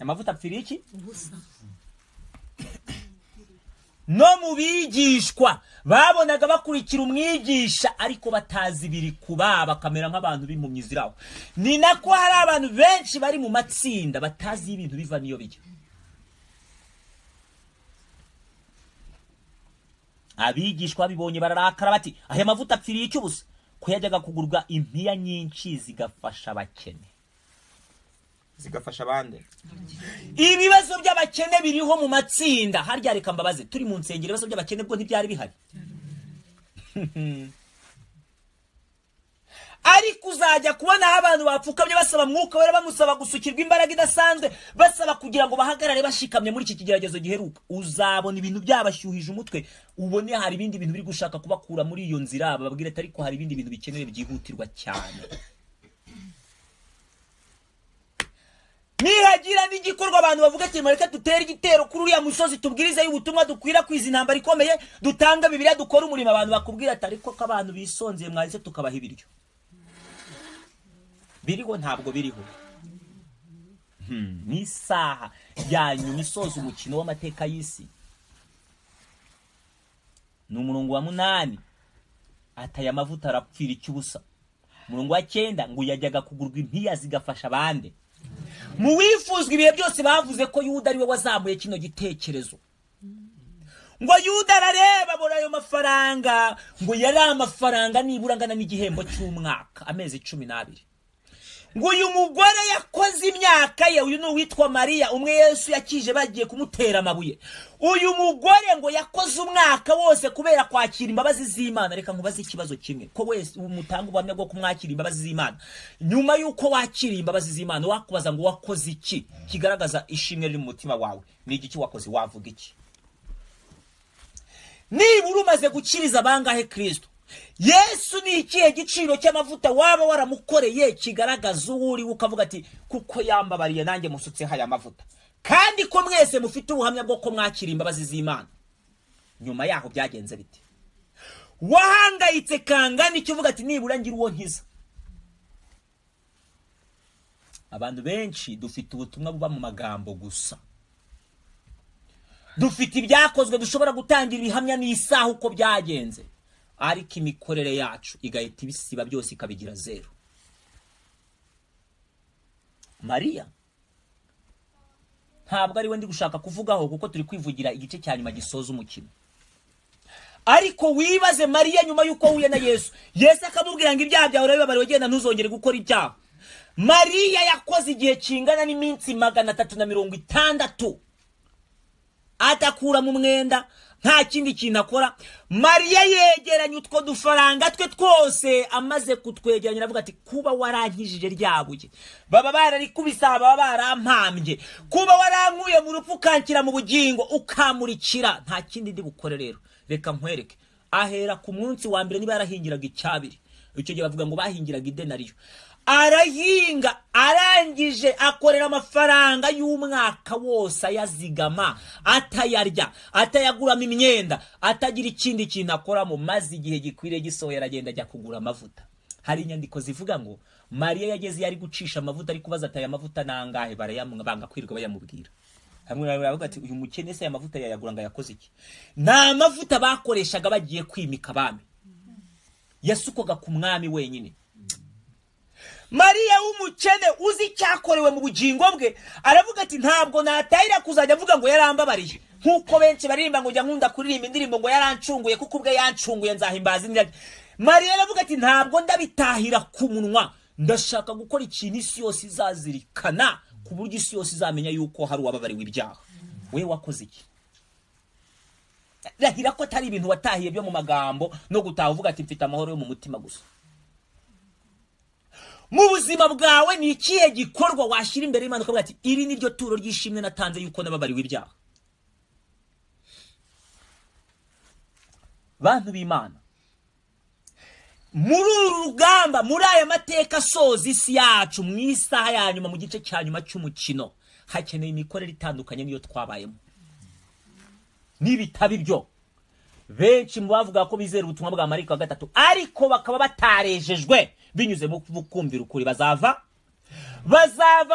Amavuta apfiriye iki ubusa? No mu bigishwa babonaga bakurikira umwigisha ariko batazi biri kuba, bakamera nk'abantu b'impumyi ziraho. Ni nako hari abantu benshi bari mu matsinda batazi ibintu biva niyo bijya. Abigishwa babibonye bararakara bati aya mavuta apfiriye iki ubusa? Ko yajyaga kugurwa impiya nyinshi zigafasha abakene, zigafasha abandi. Ibibazo by'abakene biriho mu matsinda. Harya reka mbabaze, turi mu nsengero ibibazo by'abakene bwo ntibyari bihari? Ariko uzajya kubona aho abantu bapfukamye basaba Mwuka Wera, bamusaba gusukirwa imbaraga idasanzwe, basaba kugira ngo bahagarare bashikamye muri iki kigeragezo giheruka. Uzabona ibintu byabashyuhije umutwe, ubone hari ibindi bintu biri gushaka kubakura muri iyo nzira, bababwira ati ariko hari ibindi bintu bikenewe byihutirwa cyane. Nihagira n'igikorwa abantu bavuga ati mureke dutere igitero kuri uriya musozi, tubwirize y'ubutumwa, dukwirakwiza intambara ikomeye, dutanga Bibiliya, dukora umurimo. Abantu bakubwira ati ariko ko abantu bisonzeye mwahise tukabaha ibiryo. Biriho ntabwo biriho. Ni isaha ya nyuma isoza umukino w'amateka y'isi. Ni umurongo wa 8, ataya amavuta arapfira icy'ubusa. Umurongo wa 9 ngo yajyaga kugurwa impiya zigafasha abandi. Mu wifuzwa ibihe byose bavuze ko Yuda ari we wazamuye kino gitekerezo. Ngo Yuda arareba abona ayo mafaranga, ngo yari amafaranga nibura angana n'igihembo cy'umwaka, amezi 12. Ngo uyu mugore yakoze imyaka ye, uyu ni uwitwa Mariya, umwe Yesu yakije bagiye kumutera amabuye. Uyu mugore ngo yakoze umwaka wose kubera kwakira imbabazi z'Imana. Reka nkubaze ikibazo kimwe, ko wese umutanga ubuhamya bwo kumwakira imbabazi z'Imana, nyuma y'uko wakiriye imbabazi z'Imana wakubaza ngo wakoze iki kigaragaza ishimwe riri mu mutima wawe? Ni igiki wakoze? Wavuga iki? Nibura umaze gukiriza bangahe Kristo? Yesu ni ikihe giciro cy'amavuta waba waramukoreye kigaragaza uwo uri, ukavuga ati kuko yambabariye nanjye musutseho aya mavuta? Kandi ko mwese mufite ubuhamya bwo ko mwakira imbabazi z'Imana, nyuma yaho byagenze bite? Wahangayitse kangana icyo uvuga ati nibura ngira uwo nkiza? Abantu benshi dufite ubutumwa buba mu magambo gusa, dufite ibyakozwe dushobora gutangira ibihamya n'isaha uko byagenze, ariko imikorere yacu igahita ibisiba byose ikabigira zero. Mariya ntabwo ari we ndi gushaka kuvugaho, kuko turi kwivugira igice cya nyuma gisoza umukino. Ariko wibaze Mariya nyuma y'uko ahuye na Yesu, Yesu akamubwira ngo ibyaha byawe urabibabariwe, genda ntuzongere gukora ibyaha. Mariya yakoze igihe kingana n'iminsi 360 adakura mu mwenda, nta kindi kintu akora. Mariya yegeranya utwo dufaranga twe twose, amaze kutwegeranya aravuga ati kuba warankijije ryabuye, baba bararikubise baba barampambye, kuba warankuye mu rupfu ukanshyira mu bugingo ukamurikira, nta kindi ndi bukore rero reka nkwereke. Ahera ku munsi wa mbere niba yarahingiraga icyabiri, icyo gihe bavuga ngo bahingiraga idenariyo, arahinga, arangije akorera amafaranga y'umwaka wose ayazigama, atayarya, atayaguramo imyenda, atagira ikindi kintu akoramo, maze igihe gikwiriye gisohoye aragenda ajya kugura amavuta. Hari inyandiko zivuga ngo Mariya yageze yari gucisha amavuta, ari kubaza ati aya mavuta nangahe, banga kwirirwa bayamubwira. Hamwe baravuga ati uyu mukene se aya mavuta yayagura ngo yakoze iki? Nta mavuta bakoreshaga bagiye kwimika abami, yasukwaga ku mwami wenyine. Mariya w'umukene uzi icyakorewe mu bugingo bwe aravuga ati ntabwo natahira kuzajya avuga ngo yarambabariye, nkuko benshi baririmba ngo njya nkunda kuririmba indirimbo ngo yarancunguye, kuko ubwe yancunguye nzahimbaza izina rye. Mariya aravuga ati ntabwo ndabitahira ku munwa, ndashaka gukora ikintu isi yose izazirikana, ku buryo isi yose izamenya yuko hari uwababariwe ibyaha. We wakoze iki? Rahira ko atari ibintu watahiye byo mu magambo no gutaha uvuga ati mfite amahoro yo mu mutima gusa. Mu buzima bwawe ni ikihe gikorwa washyira imbere y'Imana ukavuga ati iri ni ryo turo ry'ishimwe natanze yuko nababariwe ibyaha? Bantu b'Imana, muri uru rugamba, muri aya mateka asoza isi yacu, mu isaha ya nyuma, mu gice cya nyuma cy'umukino, hakeneye imikorere itandukanye niyo twabayemo. Nibitaba ibyo, benshi mu bavuga ko bizera ubutumwa bwa Mariko wa 3 ariko bakaba batarejejwe binyuze mu kumvira ukuri, bazava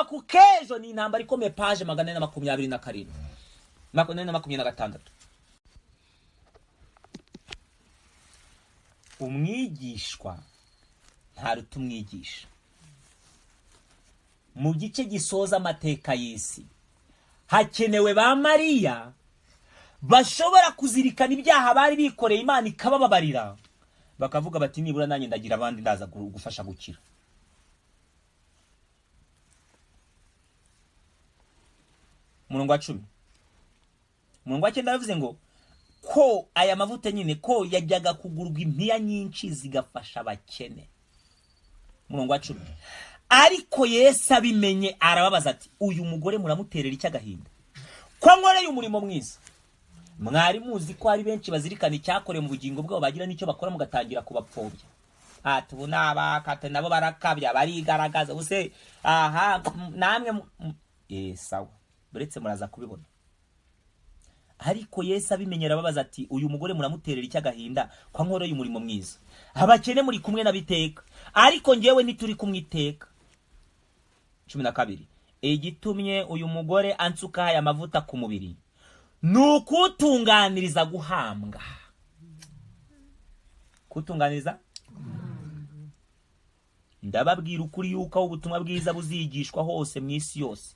ku kejo. Ni intambara ikomeye. Page 427 426. Umwigishwa ntaruta umwigisha. Mu gice gisoza amateka y'isi hakenewe ba Mariya bashobora kuzirikana ibyaha bari bikoreye Imana ikabababarira, bakavuga bati nibura nanjye ndagira abandi ndaza gufasha gukira. Umurongo wa 10, umurongo wa 9 yavuze ngo ko aya mavuta nyine ko yajyaga kugurwa impiya nyinshi zigafasha abakene. Umurongo wa 10, ariko Yesu abimenye arababaza ati uyu mugore muramuterera iki agahinda, ko nkoreye umurimo mwiza? Mwari muzi ko ari benshi bazirikana icyakorewe mu bugingo bwabo, bagira n'icyo bakora mugatangira kubapfobya. Ati ubu nabakate nabo barakabya, barigaragaza ubuse, aha namwe sawa, buretse muraza kubibona. Ariko Yesu abimenyera ababaza ati uyu mugore muramuterera iki agahinda, ko nkoreye umurimo mwiza? Abakene muri kumwe nabiteka, ariko njyewe ntituri kumwe iteka. 12, igitumye uyu mugore ansuka aya mavuta ku mubiri ni ukutunganiriza guhambwa. Kutunganiriza? Ndababwira ukuri yuko ubutumwa bwiza buzigishwa hose mu isi yose,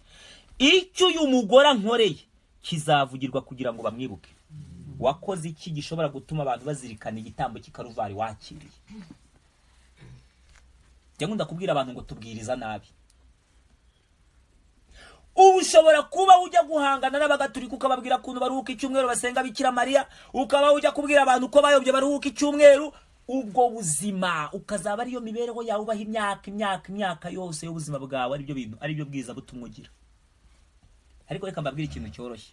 icyo uyu mugore ankoreye kizavugirwa kugira ngo bamwibuke. Wakoze iki gishobora gutuma abantu bazirikana igitambo cy'Ikaruvari wakiriye? Njya nkunda kubwira abantu ngo tubwiriza nabi. Ubu ushobora kuba ujya guhangana n'abagatulika ukababwira ukuntu baruhuka icyumweru basenga Bikira Mariya, ukaba ujya kubwira abantu uko bayobye baruhuka icyumweru, ubwo buzima ukazaba ariyo mibereho yawe ubaho imyaka imyaka imyaka yose y'ubuzima bwawe, aribyo bintu, aribyo bwiza butumwa ugira. Ariko reka mbabwire ikintu cyoroshye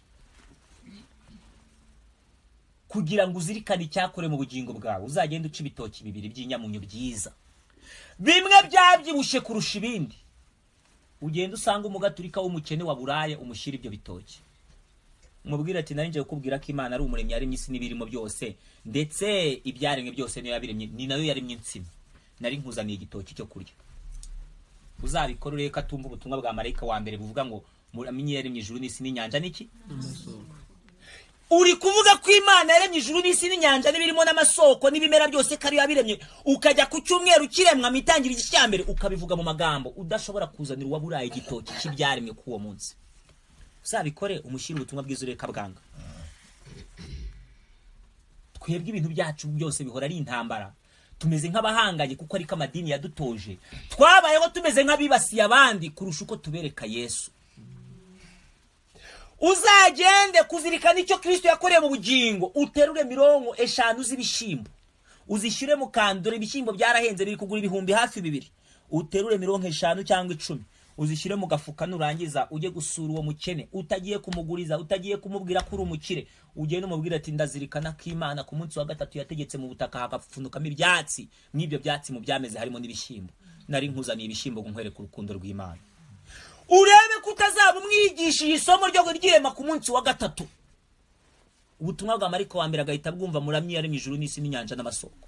kugira ngo uzirikane icyakore mu bugingo bwawe. Uzagenda uca ibitoki bibiri by'inyamunyo byiza, bimwe byabyibushye kurusha ibindi, ugenda usanga umugaturika w'umukene wa buraye, umushyira ibyo bitoki, umubwira ati nari ngiye kukubwira ko Imana ari umuremyi, yaremye isi n'ibirimo byose, ndetse ibyaremwe byose niyo yabiremye, ni nayo yaremye insina, nari nkuzaniye igitoki cyo kurya. Uzabikora urebe ko atumva ubutumwa bwa marayika wa mbere buvuga ngo muramenye yaremye ijuru n'isi n'inyanja n'iki? Uri kuvuga ko Imana yaremye ijuru n'isi n'inyanja n'ibirimo n'amasoko n'ibimera byose ko ariyo yabiremye, ukajya ku cyumweru kiremwa mu itangira icya mbere ukabivuga mu magambo udashobora kuzanira uwaburaye igitoki cy'ibyaremwe k'uwo munsi. Uzabikore umushyire ubutumwa bwiza ureka bwanga. Twebwe ibintu byacu byose bihora ari intambara, tumeze nk'abahanganye kuko ariko amadini yadutoje. Twabayeho tumeze nk'abibasiye abandi kurusha uko tubereka Yesu. Uzagende kuzirikana icyo Kristo yakoreye mu bugingo, uterure 50 z'ibishyimbo uzishyire mu kandura. Ibishyimbo byarahenze biri kugura 2000 hafi. Uterure 50 cyangwa 10 uzishyire mu gafuka, nurangiza ujye gusura uwo mukene, utagiye kumuguriza, utagiye kumubwira ko uri umukire, ugende umubwira ati ndazirikana ko Imana ku munsi wa gatatu yategetse mu butaka hagapfunukamo ibyatsi, mw'ibyo byatsi mu byameze harimo n'ibishyimbo, nari nkuzaniye ibishyimbo ngo nkwereke urukundo rw'Imana. Urebe ko utazaba umwigishije isomo ryo ryirema ku munsi wa gatatu. Ubutumwa bwa marayika wa mbere agahita bwumva, muramyi yaremye ijuru n'isi n'inyanja n'amasoko.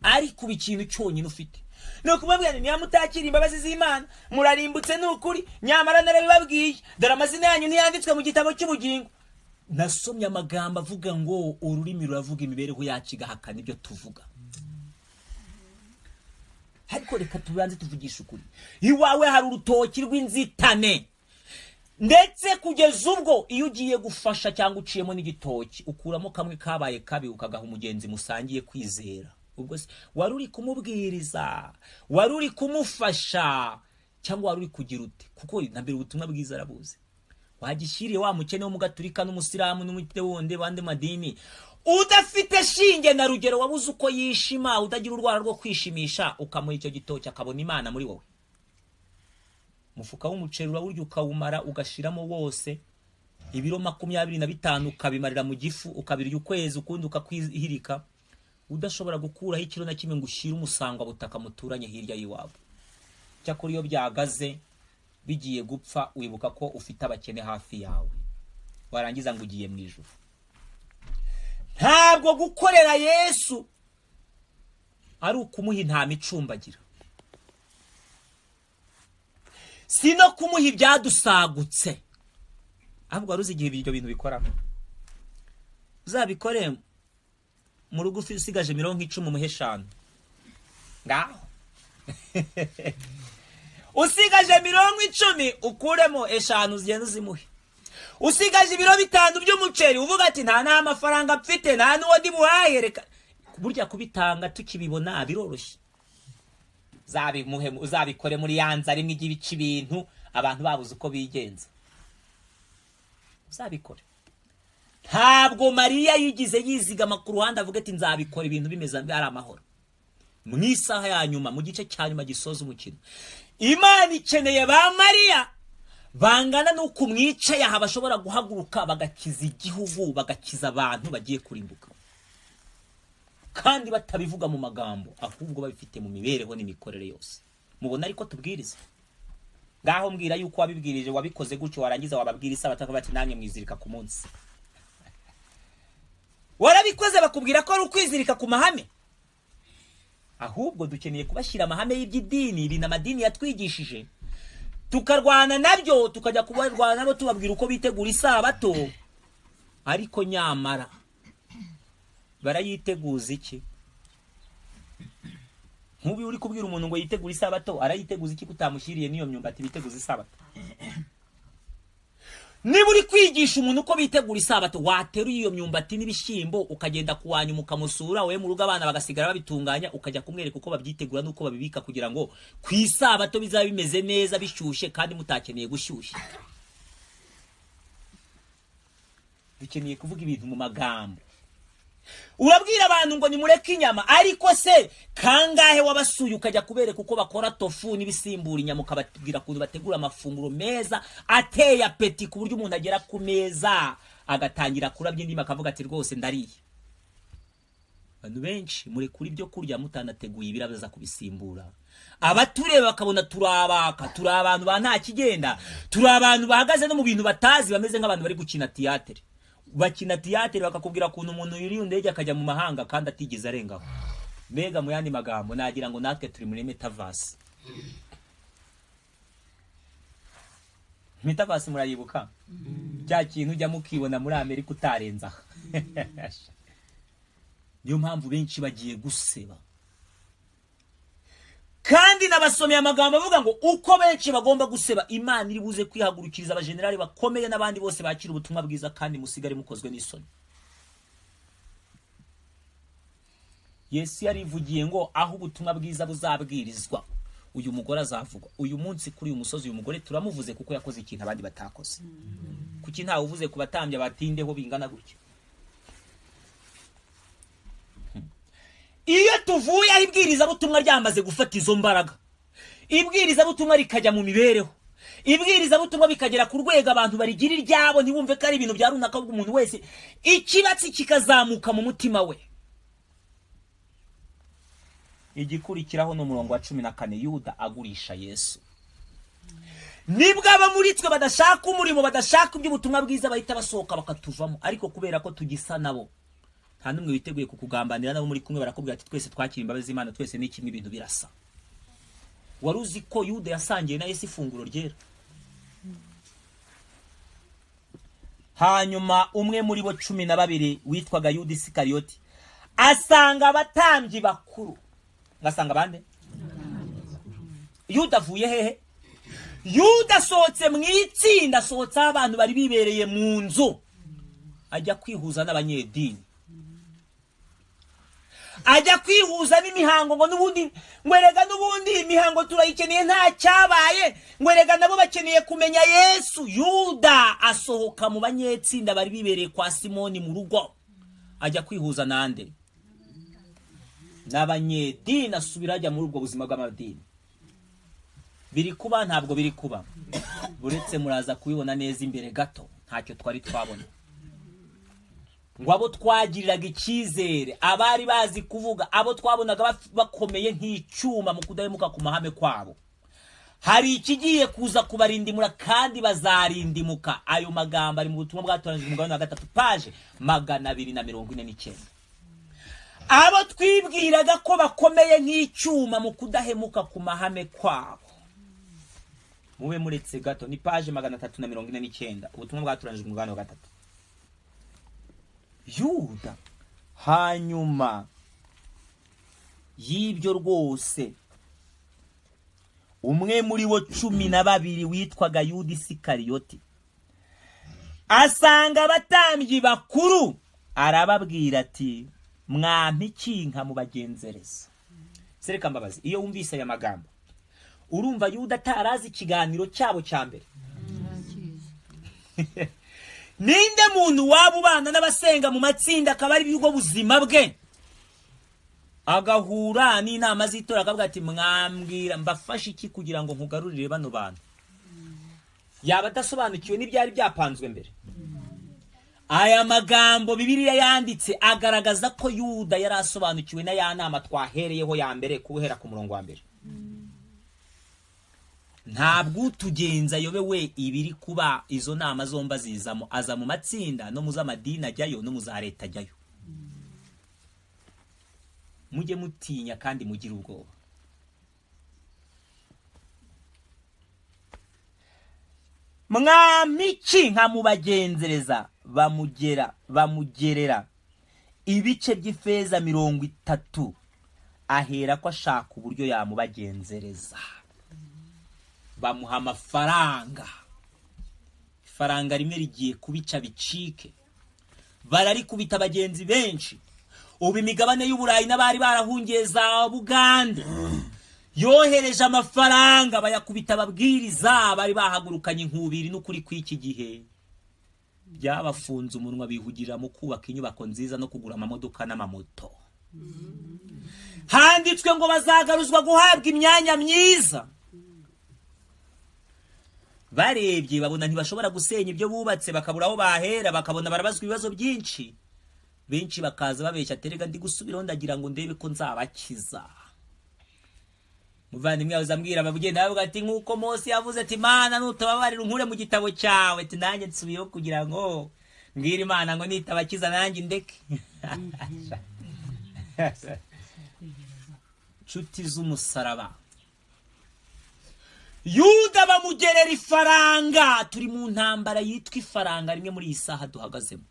Ariko ubu ikintu cyonyine ufite ni ukubabwira nti niba mutakira imbabazi z'Imana murarimbutse, ni ukuri, nyamara narabibabwiye, dore amazina yanyu ntiyanditswe mu gitabo cy'ubugingo. Nasomye amagambo avuga ngo ururimi ruravuga imibereho yacu igahakana ibyo tuvuga. Ariko reka tubanze tuvugishe ukuri, iwawe hari urutoki rw'inzitane, ndetse kugeza ubwo iyo ugiye gufasha cyangwa uciyemo n'igitoki ukuramo kamwe kabaye kabi ukagaha umugenzi musangiye kwizera. Ubwo se wari uri kumubwiriza, wari uri kumufasha, cyangwa wari uri kugira ute? Kuko na mbere ubutumwa bwiza arabuzi. Wagishyiriye wa mukene w'umugaturika n'umusilamu n'umukene wundi bandi madini udafite shinge na rugero, wabuze uko yishima, utagira urwara rwo kwishimisha, ukamuha icyo gitoki akabona Imana muri wowe. Umufuka w'umuceri urawurya ukawumara, ugashiramo wose, ibiro 25 ukabimarira mu gifu, ukabirya ukwezi ukundi ukakwihirika, udashobora gukuraho ikiro na kimwe ngo ushyire umusangwa butaka muturanye hirya y'iwabo. Cyakora iyo byagaze bigiye gupfa wibuka ko ufite abakene hafi yawe, warangiza ngo ugiye mu ijuru. Ntabwo gukorera Yesu ari ukumuha intama icumbagira, si no kumuha ibyadusagutse, ahubwo wari uzi igihe ibyo bintu bikoramo. Uzabikore mu rugo usigaje 10 umuhe 5, ngaho usigaje 10 ukuremo 5 ugende uzimuhe. Usigaje ibiro 5 by'umuceri uvuga ati nta n'amafaranga mfite, nta n'uwo ndi buhahe, reka burya kubitanga tukibibona biroroshye. Uzabimuhe, uzabikore muri ya nzara imwe ijya ibica ibintu abantu babuze uko bigenza, uzabikore. Ntabwo Mariya yigize yizigama ku ruhande avuga ati nzabikora ibintu bimeze ari amahoro. Mu isaha ya nyuma, mu gice cya nyuma gisoza umukino, Imana ikeneye ba Mariya bangana n'uko mwicaye aha, bashobora guhaguruka bagakiza igihugu, bagakiza abantu bagiye kurimbuka, kandi batabivuga mu magambo, ahubwo babifite mu mibereho n'imikorere yose. Mubona ariko tubwiriza ngaho, mbwira yuko wabibwirije wabikoze gutyo, warangiza wababwira isabato bati namwe mwizirika ku munsi. Warabikoze bakubwira ko ari ukwizirika ku mahame. Ahubwo dukeneye kubashyira amahame y'iby'idini, ibintu amadini yatwigishije, tukarwana nabyo, tukajya kubarwana nabo tubabwira uko bitegura isabato. Ariko nyamara barayiteguza iki? Nk'ubu uri kubwira umuntu ngo yitegure isabato, arayiteguza iki kutamushyiriye n'iyo myumbati biteguza isabato? Niba uri kwigisha umuntu uko bitegura isabato, wateruye iyo myumbati n'ibishyimbo ukagenda kuwanyuma ukamusura we mu rugo, abana bagasigara babitunganya, ukajya kumwereka uko babyitegura n'uko babibika kugira ngo ku isabato bizabe bimeze neza bishyushye kandi mutakeneye gushyushya. Dukeneye kuvuga ibintu mu magambo. Urabwira abantu ngo nimureke inyama, ariko se kangahe wabasuye ukajya kubereka uko bakora tofu n'ibisimbura inyama, ukababwira ukuntu bategura amafunguro meza ateye apeti, ku buryo umuntu agera ku meza agatangira kurabya indimi akavuga ati rwose ndariye. Abantu benshi murekura ibyo kurya mutanateguye ibirabaza kubisimbura. Abatureba bakabona turabaka, turi abantu ba nta kigenda, turi abantu bahagaze no mu bintu batazi, bameze nk'abantu bari gukina tiyatere. Bakina tiyatere bakakubwira ukuntu umuntu yuriye indege akajya mu mahanga kandi atigeze arengaho. Mbega mu yandi magambo nagira ngo natwe turi muri metaverse. Metaverse murayibuka? Cya kintu ujya mukibona muri Amerika utarenza. Niyo mpamvu benshi bagiye guseba. Kandi nabasomeye amagambo avuga ngo uko benshi bagomba guseba, Imana iri buze kwihagurukiriza abajenerali bakomeye n'abandi bose bakira ubutumwa bwiza, kandi musigare mukozwe n'isoni. Yesu yarivugiye ngo aho ubutumwa bwiza buzabwirizwa uyu mugore azavugwa. Uyu munsi kuri uyu musozi uyu mugore turamuvuze kuko yakoze ikintu abandi batakoze. Kuki ntawe uvuze ku batambya batindeho bingana gutya? Iyo tuvuye aho ibwirizabutumwa ryamaze gufata izo mbaraga, ibwirizabutumwa rikajya mu mibereho, ibwirizabutumwa bikagera ku rwego abantu barigira iryabo, ntibumve ko ari ibintu bya runaka, ahubwo umuntu wese ikibatsi kikazamuka mu mutima we. Igikurikiraho ni umurongo wa 14, Yuda agurisha Yesu. Nibwo aba muri twe badashaka umurimo, badashaka iby'ubutumwa bwiza, bahita basohoka bakatuvamo. Ariko kubera ko tugisa nabo, nta n'umwe witeguye kukugambanira, nabo muri kumwe barakubwira ati twese twakira imbabazi z'Imana, twese ni kimwe, ibintu birasa. Wari uzi ko Yuda yasangiye na Yesu ifunguro ryera? Hanyuma umwe muri bo 12 witwaga Yuda Isikariyoti asanga abatambyi bakuru. Ngasanga bande? Yuda avuye hehe? Yuda asohotse mu itsinda, asohotse abantu bari bibereye mu nzu, ajya kwihuza n'abanyedini, ajya kwihuza n'imihango, ngo n'ubundi ngwerega n'ubundi imihango turayikeneye nta cyabaye, ngwerega nabo bakeneye kumenya Yesu. Yuda asohoka mu banyetsinda bari bibereye kwa Simoni mu rugo, ajya kwihuza nande? N'abanyedini. Asubira ajya muri ubwo buzima bw'amadini. Biri kuba ntabwo biri kuba, buretse muraza kubibona neza imbere gato, ntacyo twari twabona. Ngo abo twagiriraga icyizere, abari bazi kuvuga, abo twabonaga bakomeye nk'icyuma mu kudahemuka ku mahame kwabo, hari ikigiye kuza kubarindimura kandi bazarindimuka. Ayo magambo ari mu butumwa bwatoranyijwe umugabane wa 3 paje 249. Abo twibwiraga ko bakomeye nk'icyuma mu kudahemuka ku mahame kwabo, mube muretse gato, ni paje 349, ubutumwa bwatoranyijwe umugabane wa 3. Yuda hanyuma y'ibyo rwose, umwe muri bo 12 witwaga Yuda Isikariyoti asanga abatambyi bakuru, arababwira ati mwampa iki nkamubagenzereza? Sereka mbabazi, iyo wumvise aya magambo urumva Yuda atarazi ikiganiro cyabo cya mbere? Ninde muntu waba ubana n'abasenga mu matsinda akaba ari bwo buzima bwe, agahura n'inama z'itora akavuga ati mwambwira mbafashe iki kugira ngo nkugarurire bano bantu? Yaba adasobanukiwe n'ibyari byapanzwe mbere. Aya magambo Bibiliya yanditse agaragaza ko Yuda yari asobanukiwe na ya nama twahereyeho ya mbere, kuhera ku murongo wa mbere. Ntabwo utugenza ayobewe ibiri kuba, izo nama zomba zizamo, aza mu matsinda no mu z'amadini ajyayo no mu za leta ajyayo. Mujye mutinya kandi mugire ubwoba. Mwamiki nkamubagenzereza, bamugerera ibice by'ifeza 30, ahera ko ashaka uburyo yamubagenzereza. Bamuha amafaranga, ifaranga rimwe rigiye kubica bicike, bararikubita abagenzi benshi. Ubu imigabane y'Uburayi n'abari barahungiye za Bugande yohereje amafaranga bayakubita ababwiriza bari bahagurukanye inkubiri n'ukuri kw'iki gihe. Byabafunze umunwa, bihugira mu kubaka inyubako nziza no kugura amamodoka n'amamoto. Handitswe ngo bazagaruzwa guhabwa imyanya myiza. Barebye babona ntibashobora gusenya ibyo bubatse, bakabura aho bahera, bakabona barabazwa ibibazo byinshi. Benshi bakaza babeshya, terega ndi gusubiraho ndagira ngo ndebe ko nzabakiza. Muvandimwe yahoze ambwira abagenda bavuga ati nk'uko Mose yavuze ati Mana nutababarira unkure mu gitabo cyawe, ati nanjye nsubiyeho kugira ngo mbwire Imana ngo nitabakiza nanjye ndeke. Nshuti z'umusaraba, Yuda bamugerera ifaranga. Turi mu ntambara yitwa ifaranga rimwe muri iyi saha duhagazemo.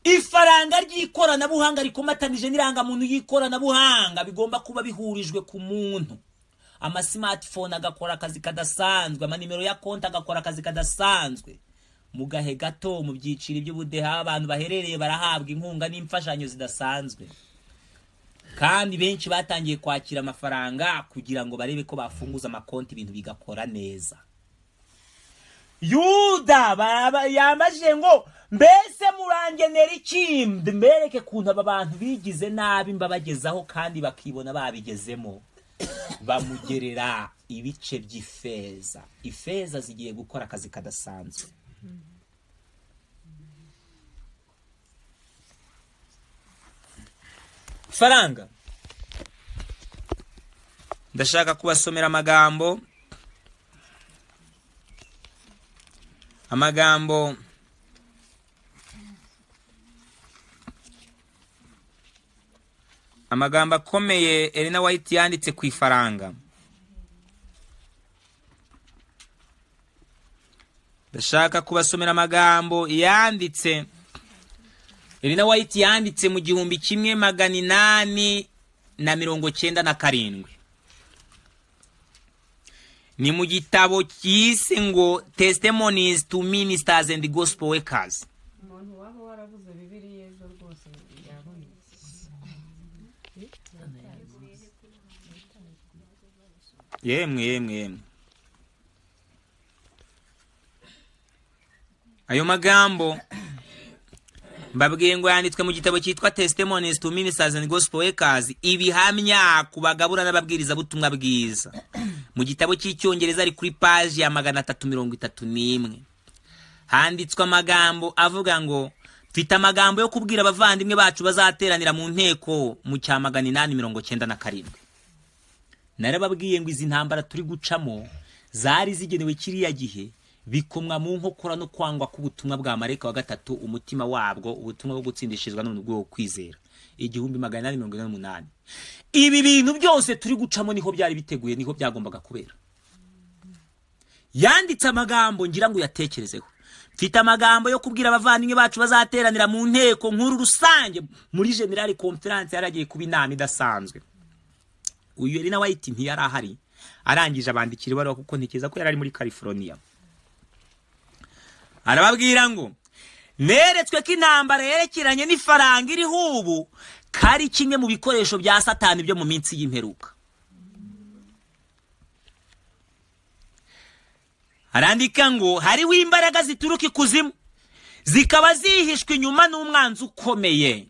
Ifaranga ry'ikoranabuhanga rikomatanije n'irangamuntu y'ikoranabuhanga bigomba kuba bihurijwe ku muntu. Ama smartphone agakora akazi kadasanzwe, amanimero ya konti agakora akazi kadasanzwe. Mu gahe gato mu byiciro by'ubudeha abantu baherereye barahabwa inkunga n'imfashanyo zidasanzwe. Kandi benshi batangiye kwakira amafaranga kugira ngo barebe ko bafunguza amakonti ibintu bigakora neza. Yuda yambajije ngo mbese murangenera iki, mbereke kuntu aba bantu bigize nabi mbabagezaho kandi bakibona babigezemo. Bamugerera ibice by'ifeza. Ifeza zigiye gukora akazi kadasanzwe. Faranga, ndashaka kubasomera amagambo amagambo akomeye Elena White yanditse ku ifaranga. Ndashaka kubasomera amagambo yanditse Elena White yanditse mu 1897. Ni mu gitabo cyise ngo Testimonies to Ministers and Gospel Workers. Umuntu waba warabuze Bibiliya ejo rwose yabonetse. Yemwe yemwe yemwe. Ayo magambo mbabwiye ngo yanditswe mu gitabo cyitwa Testimonies to Ministers and Gospel Workers, ibihamya ku bagabura n'ababwiriza butumwa bwiza. Mu gitabo cy'icyongereza ari kuri page ya 331. Handitswe amagambo avuga ngo mfite amagambo yo kubwira abavandimwe bacu bazateranira mu nteko mu cya 897. Narababwiye ngo izi ntambara turi gucamo zari zigenewe kiriya gihe, bikomwa mu nkokora no kwangwa k'ubutumwa bwa marayika wa gatatu, umutima wabwo ubutumwa bwo gutsindishirizwa n'ubuntu bwo kwizera. 1848. Ibi bintu byose turi gucamo niho byari biteguye, niho byagombaga kubera. Yanditse amagambo ngira ngo uyatekerezeho. Mfite amagambo yo kubwira abavandimwe bacu bazateranira mu nteko nkuru rusange muri General Conference yaragiye kuba inama idasanzwe. Uyu Elena White ntiyari ahari, arangije abandikira ibaruwa kuko ntekereza ko yari ari muri California. Arababwira ngo neretswe ko intambara yerekeranye n'ifaranga iriho ubu kari kimwe mu bikoresho bya Satani byo mu minsi y'imperuka. Arandika ngo hariho imbaraga zituruka ikuzimu zikaba zihishwe inyuma n'umwanzi ukomeye.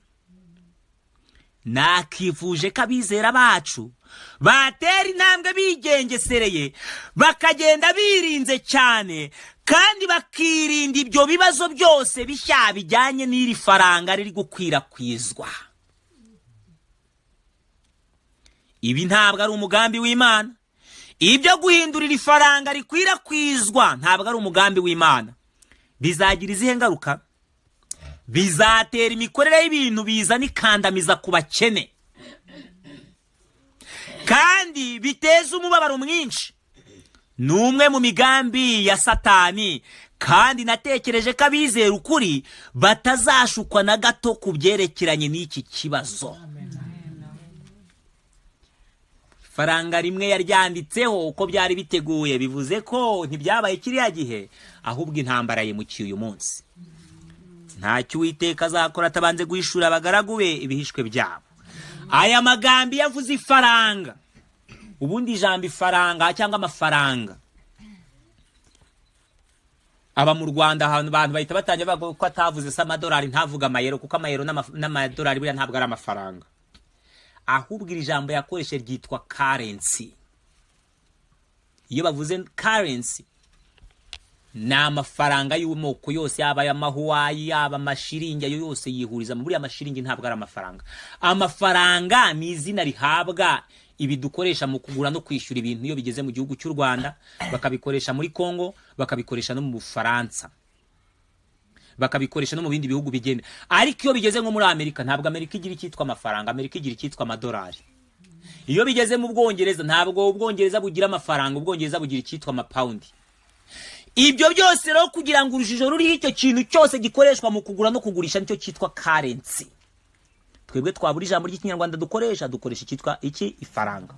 Nakivuje ko abizera bacu batera intambwe bigengesereye, bakagenda birinze cyane, kandi bakirinda ibyo bibazo byose bishya bijyanye n'iri faranga riri gukwirakwizwa. Ibi ntabwo ari umugambi w'Imana. Ibyo guhindurira ifaranga rikwirakwizwa ntabwo ari umugambi w'Imana. Bizagira izihe ngaruka? Bizatera imikorere y'ibintu bizana ikandamiza ku bakene kandi biteza umubabaro mwinshi. Ni umwe mu migambi ya Satani, kandi natekereje ko abizera ukuri batazashukwa na gato ku byerekeranye n'iki kibazo. Faranga rimwe yaryanditseho uko byari biteguye, bivuze ko ntibyabaye kiriya gihe, ahubwo intambara yimukiye uyu munsi. Ntacyo Uwiteka azakora atabanze guhishura abagaragu be ibihishwe byabo. Aya magambo iyo avuze ifaranga, ubundi ijambo ifaranga cyangwa amafaranga aba mu Rwanda, ahantu abantu bahita batangira bavuga ko atavuze se amadolari, ntavuga amayero, kuko amayero n'amadolari buriya ntabwo ari amafaranga. Ahubwo iri jambo yakoresheje ryitwa currency. Iyo bavuze currency, ni amafaranga y'amoko yose, yaba ay'amahuwayi, yaba amashiringi, ayo yose yihuriza muri amashiringi. Ntabwo ari amafaranga. Amafaranga ni izina rihabwa ibi dukoresha mu kugura no kwishyura ibintu iyo bigeze mu gihugu cy'u Rwanda, bakabikoresha muri Congo, bakabikoresha no mu Bufaransa, bakabikoresha no mu bindi bihugu bigenda. Ariko iyo bigeze nko muri Amerika, ntabwo Amerika igira icyitwa amafaranga, Amerika igira icyitwa amadolari. Iyo bigeze mu Bwongereza, ntabwo Ubwongereza bugira amafaranga, Ubwongereza bugira icyitwa amapawundi. Ibyo byose rero, kugira ngo urujijo ruriho, icyo kintu cyose gikoreshwa mu kugura no kugurisha nicyo cyitwa currency. Twebwe twabura ijambo ry'Ikinyarwanda dukoresha, dukoresha icyitwa iki? Ifaranga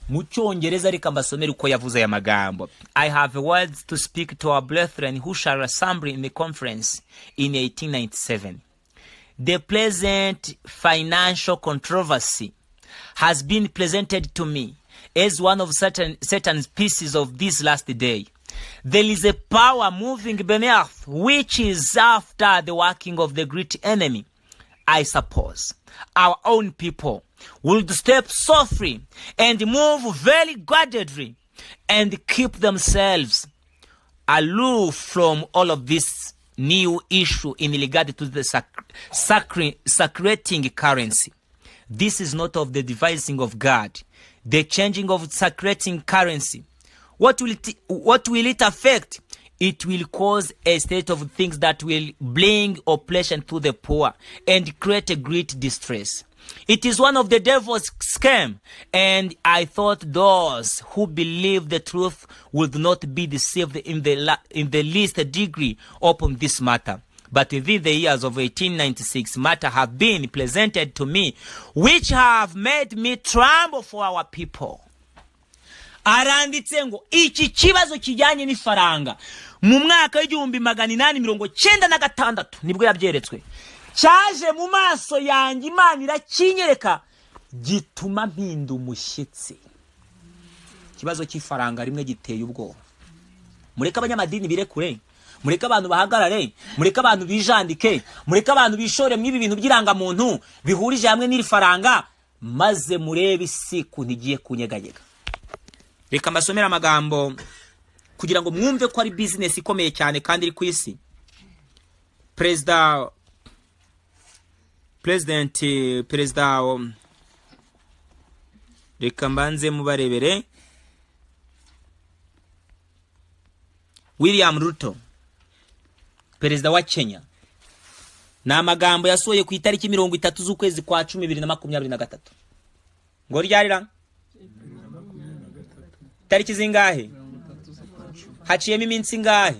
mu Cyongereza. Reka mbasomere uko yavuze aya magambo: "I have words to speak to our brethren who shall assemble in the conference in 1897. The present financial controversy has been presented to me as one of certain pieces of this last day. There is a power moving beneath which is after the working of the great enemy. I suppose our own people would step softly and move very guardedly and keep themselves aloof from all of this new issue in regard to the circulating currency. This is not of the devising of God, the changing of circulating currency. What will it affect? It will cause a state of things that will bring oppression to the poor and create a great distress. It is one of the devil's scam, and I thought those who believe the truth would not be deceived in the least degree upon this matter. But within the years of 1896, matter have been presented to me which have made me tremble for our people." Aranditse ngo iki kibazo kijyanye n'ifaranga, mu mwaka w'1896 nibwo yabyeretswe, cyaje mu maso yanjye, Imana irakinyereka, gituma mpinda umushyitsi. Ikibazo cy'ifaranga rimwe giteye ubwoba. Mureke abanyamadini birekure, mureke abantu bahagarare, mureke abantu bijandike, mureke abantu bishore mu ibi bintu by'irangamuntu bihurije hamwe n'iri faranga, maze murebe isi ukuntu igiye kunyeganyega. Reka mbasomere amagambo kugira ngo mwumve ko ari bizinesi ikomeye cyane kandi iri ku isi. Perezida, president, perezida, reka mbanze mubarebere, William Ruto, perezida wa Kenya, ni amagambo yasohoye ku itariki 30 z'ukwezi kwa 10 2023. Ngo ryarira tariki zingahe? Haciyemo iminsi ingahe?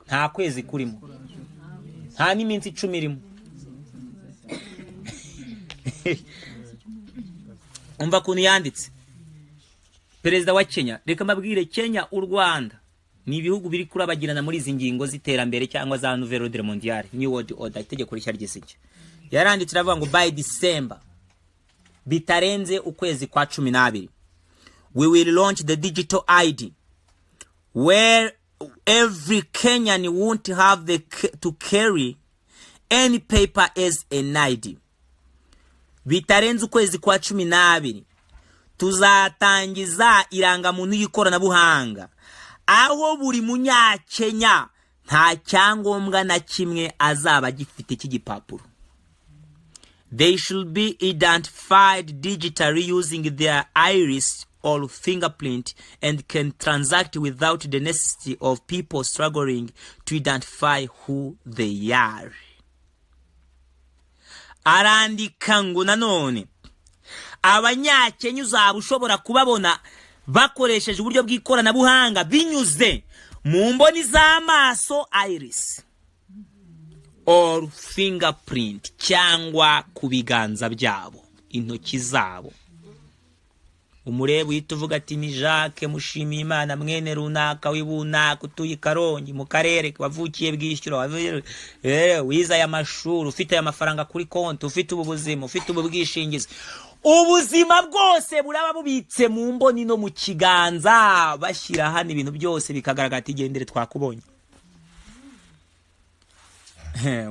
Nta kwezi kurimo, nta n'iminsi 10 irimo. Umva ukuntu yanditse, perezida wa Kenya. Reka mbabwire, Kenya, u Rwanda ni ibihugu biri kurabagirana muri izi ngingo z'iterambere cyangwa za nouvelle ordre mondiale, new world order, itegeko rishya ry'isi. Yaranditse aravuga ngo by December, bitarenze ukwezi kwa 12, we will launch the digital ID where every Kenyan won't have to carry any paper as an ID. Bitarenze ukwezi kwa 12 tuzatangiza irangamuntu y'ikoranabuhanga, aho buri Munyakenya nta cyangombwa na kimwe azaba agifite cy'igipapuro. They should be identified digitally using their iris. or fingerprint and can transact without the necessity of people struggling to identify who they are. Arandika ngo nanone Abanyakenya uzaba ushobora kubabona bakoresheje uburyo bw'ikoranabuhanga binyuze mu mboni z'amaso, iris or fingerprint, cyangwa ku biganza byabo, intoki zabo. Umureba uhita uvuga ati: "Ni Jacques Mushimiyimana, mwene runaka w'ibunaka, utuye i Karongi mu karere, wavukiye Bwishyura, wize aya mashuri, ufite aya mafaranga kuri konti, ufite ubu buzima, ufite ubu bwishingizi." Ubuzima bwose buraba bubitse mu mboni no mu kiganza. Bashyira hano, ibintu byose bikagaragara, ati: "Gendere, twakubonye."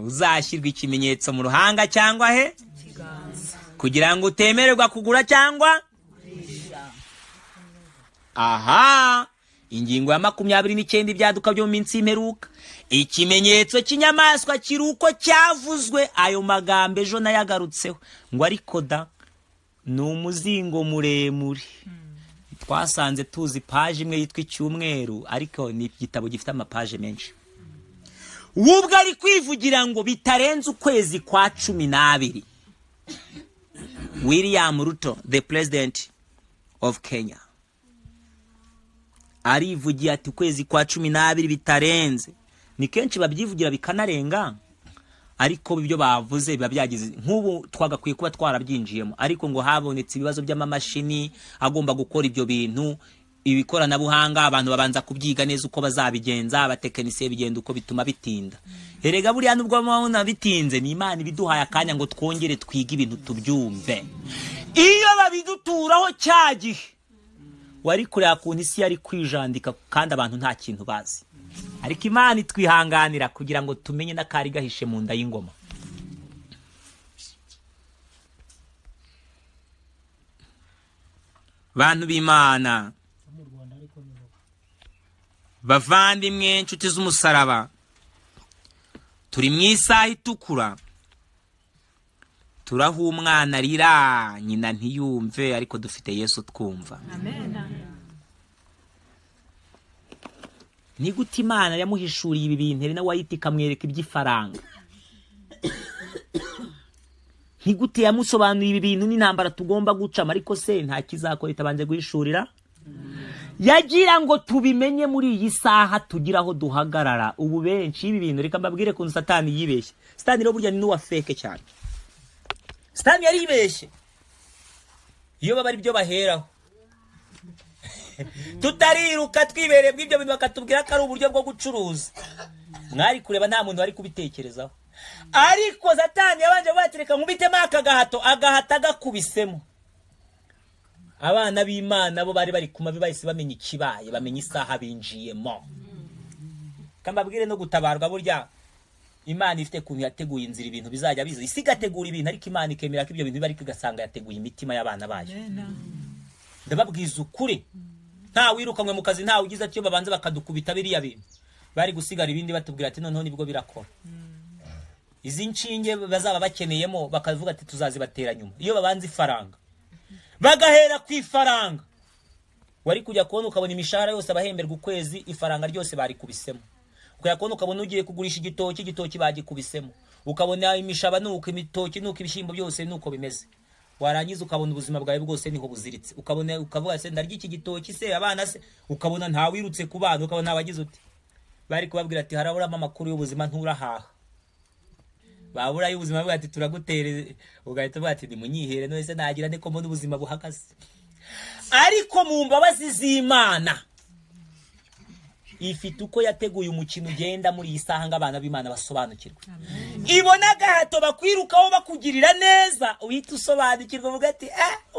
Uzashyirwa ikimenyetso mu ruhanga cyangwa he, kugira ngo utemererwa kugura cyangwa. Aha, ingingo ya 29, ibyaduka byo mu minsi y'imperuka. Ikimenyetso cy'inyamaswa kiri uko cyavuzwe. Ayo magambo ejo nayagarutseho ngo ariko da ni umuzingo muremure. Twasanze tuzi paje imwe yitwa icyumweru, ariko ni igitabo gifite amapaje menshi. We ubwo ari kwivugira ngo bitarenze ukwezi kwa 12, William Ruto, the president of Kenya, arivugiye ati ukwezi kwa 12 bitarenze. Ni kenshi babyivugira bikanarenga, ariko ibyo bavuze biba byagize. Nk'ubu twagakwiye kuba twarabyinjiyemo, ariko ngo habonetse ibibazo by'amamashini agomba gukora ibyo bintu, ibikoranabuhanga. Abantu babanza kubyiga neza uko bazabigenza, abatekinisiye, bigenda uko bituma bitinda. Erega buriya nubwo mubona bitinze, ni Imana ibiduhaye akanya ngo twongere twige ibintu tubyumve. Iyo babiduturaho cya gihe, wari kureba ukuntu isi yari kwijandika, kandi abantu nta kintu bazi. Ariko Imana itwihanganira kugira ngo tumenye n'akari gahishe mu nda y'ingoma. Bantu b'Imana, bavandimwe, inshuti z'umusaraba, turi mu isaha itukura. Turaha umwana arira nyina ntiyumve, ariko dufite Yesu twumva. Ni gute Imana yamuhishuriye ibi bintu, Elena White, ikamwereka iby'ifaranga? Ni gute yamusobanuriye ibi bintu n'intambara tugomba gucamo? Ariko se nta kizakora itabanje guhishurira? Yagira ngo tubimenye muri iyi saha, tugira aho duhagarara. Ubu benshi ibi bintu, reka mbabwire kuntu Satani yibeshye. Satani rero burya ni n'uwa fake cyane. Satani yaribeshye. Iyo baba ari byo baheraho, tutariruka twibereye bw'ibyo bintu, bakatubwira ko ari uburyo bwo gucuruza, mwari kureba nta muntu wari kubitekerezaho. Ariko Satani yabanje kubatereka nkubitemo aka gahato, agahata agakubisemo. Abana b'Imana bo bari bari ku mavi, bahise bamenya ikibaye, bamenya isaha binjiyemo. Kambabwire, no gutabarwa burya Imana ifite ukuntu yateguye inzira ibintu bizajya biza. Isi igategura ibintu, ariko Imana ikemera ko ibyo bintu biba, ariko igasanga yateguye imitima y'abana bayo. Ndababwiza ukuri, nta wirukanwe mu kazi, ntawe ugize atyo, babanza bakadukubita biriya bintu, bari gusigara ibindi batubwira ati noneho nibwo birakora. Izi nshinge bazaba bakeneyemo, bakavuga ati tuzazibatera nyuma. Iyo babanza ifaranga, bagahera ku ifaranga, wari kujya kubona ukabona imishahara yose abahemberwa ukwezi, ifaranga ryose barikubisemo. Ukajya kubona ukabona ugiye kugurisha igitoki, igitoki bagikubisemo. Ukabona imishaba nuko, imitoki nuko, ibishyimbo byose nuko bimeze. Warangiza ukabona ubuzima bwawe bwose niho buziritse. Ukabona ukavuga se ndarya iki gitoki se, abana se? Ukabona ntawirutse ku bana, ukabona ntawagize uti. Bari kubabwira ati haraburamo amakuru y'ubuzima, nturahaha. Babura y'ubuzima bavuga ati turagutere, ugahita uvuga ati nimunyihere, none se nagira nte ko mbona ubuzima buhagaze? Ariko mu mbabazi z'Imana, ifite uko yateguye umukino ugenda muri iyi saha ngo abana b'Imana basobanukirwe. Ibona agahato bakwirukaho bakugirira neza, uhita usobanukirwa, uvuga ati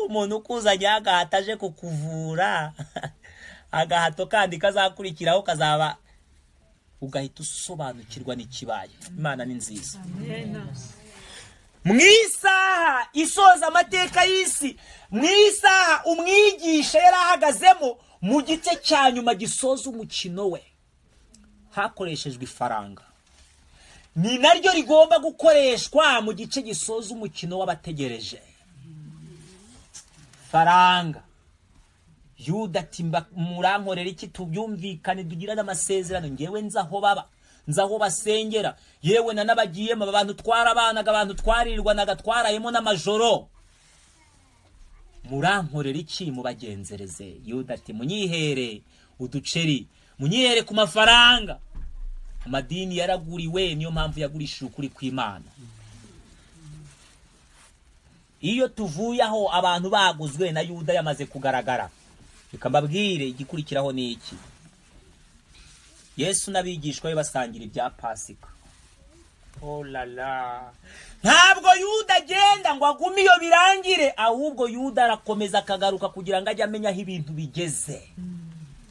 umuntu ukuzanye agahato aje kukuvura, agahato kandi kazakurikiraho kazaba, ugahita usobanukirwa n'ikibaye. Imana ni nziza. Mu isaha isoza amateka y'isi, mu isaha umwigisha yari ahagazemo mu gice cya nyuma gisoza umukino we, hakoreshejwe ifaranga. Ni naryo rigomba gukoreshwa mu gice gisoza umukino w'abategereje. Faranga. Yuda ati murankorera iki, tubyumvikane tugirane amasezerano, ngewe nzi aho baba, nzi aho basengera, yewe nanabagiyemo, abantu twarabanaga, abantu twaririrwanaga, twarayemo n'amajoro, murankorera iki, mubagenzereze. Yuda ati munyihere uduceri, munyihere ku mafaranga. Amadini yaraguriwe, niyo mpamvu yagurishije ukuri kw'Imana. Iyo tuvuye aho abantu baguzwe na Yuda yamaze kugaragara, reka mbabwire igikurikiraho ni iki. Yesu n'abigishwa be basangira ibya Pasika. Oh la la, ntabwo Yuda agenda ngo agume iyo birangire, ahubwo Yuda arakomeza akagaruka kugira ngo ajye amenya aho ibintu bigeze,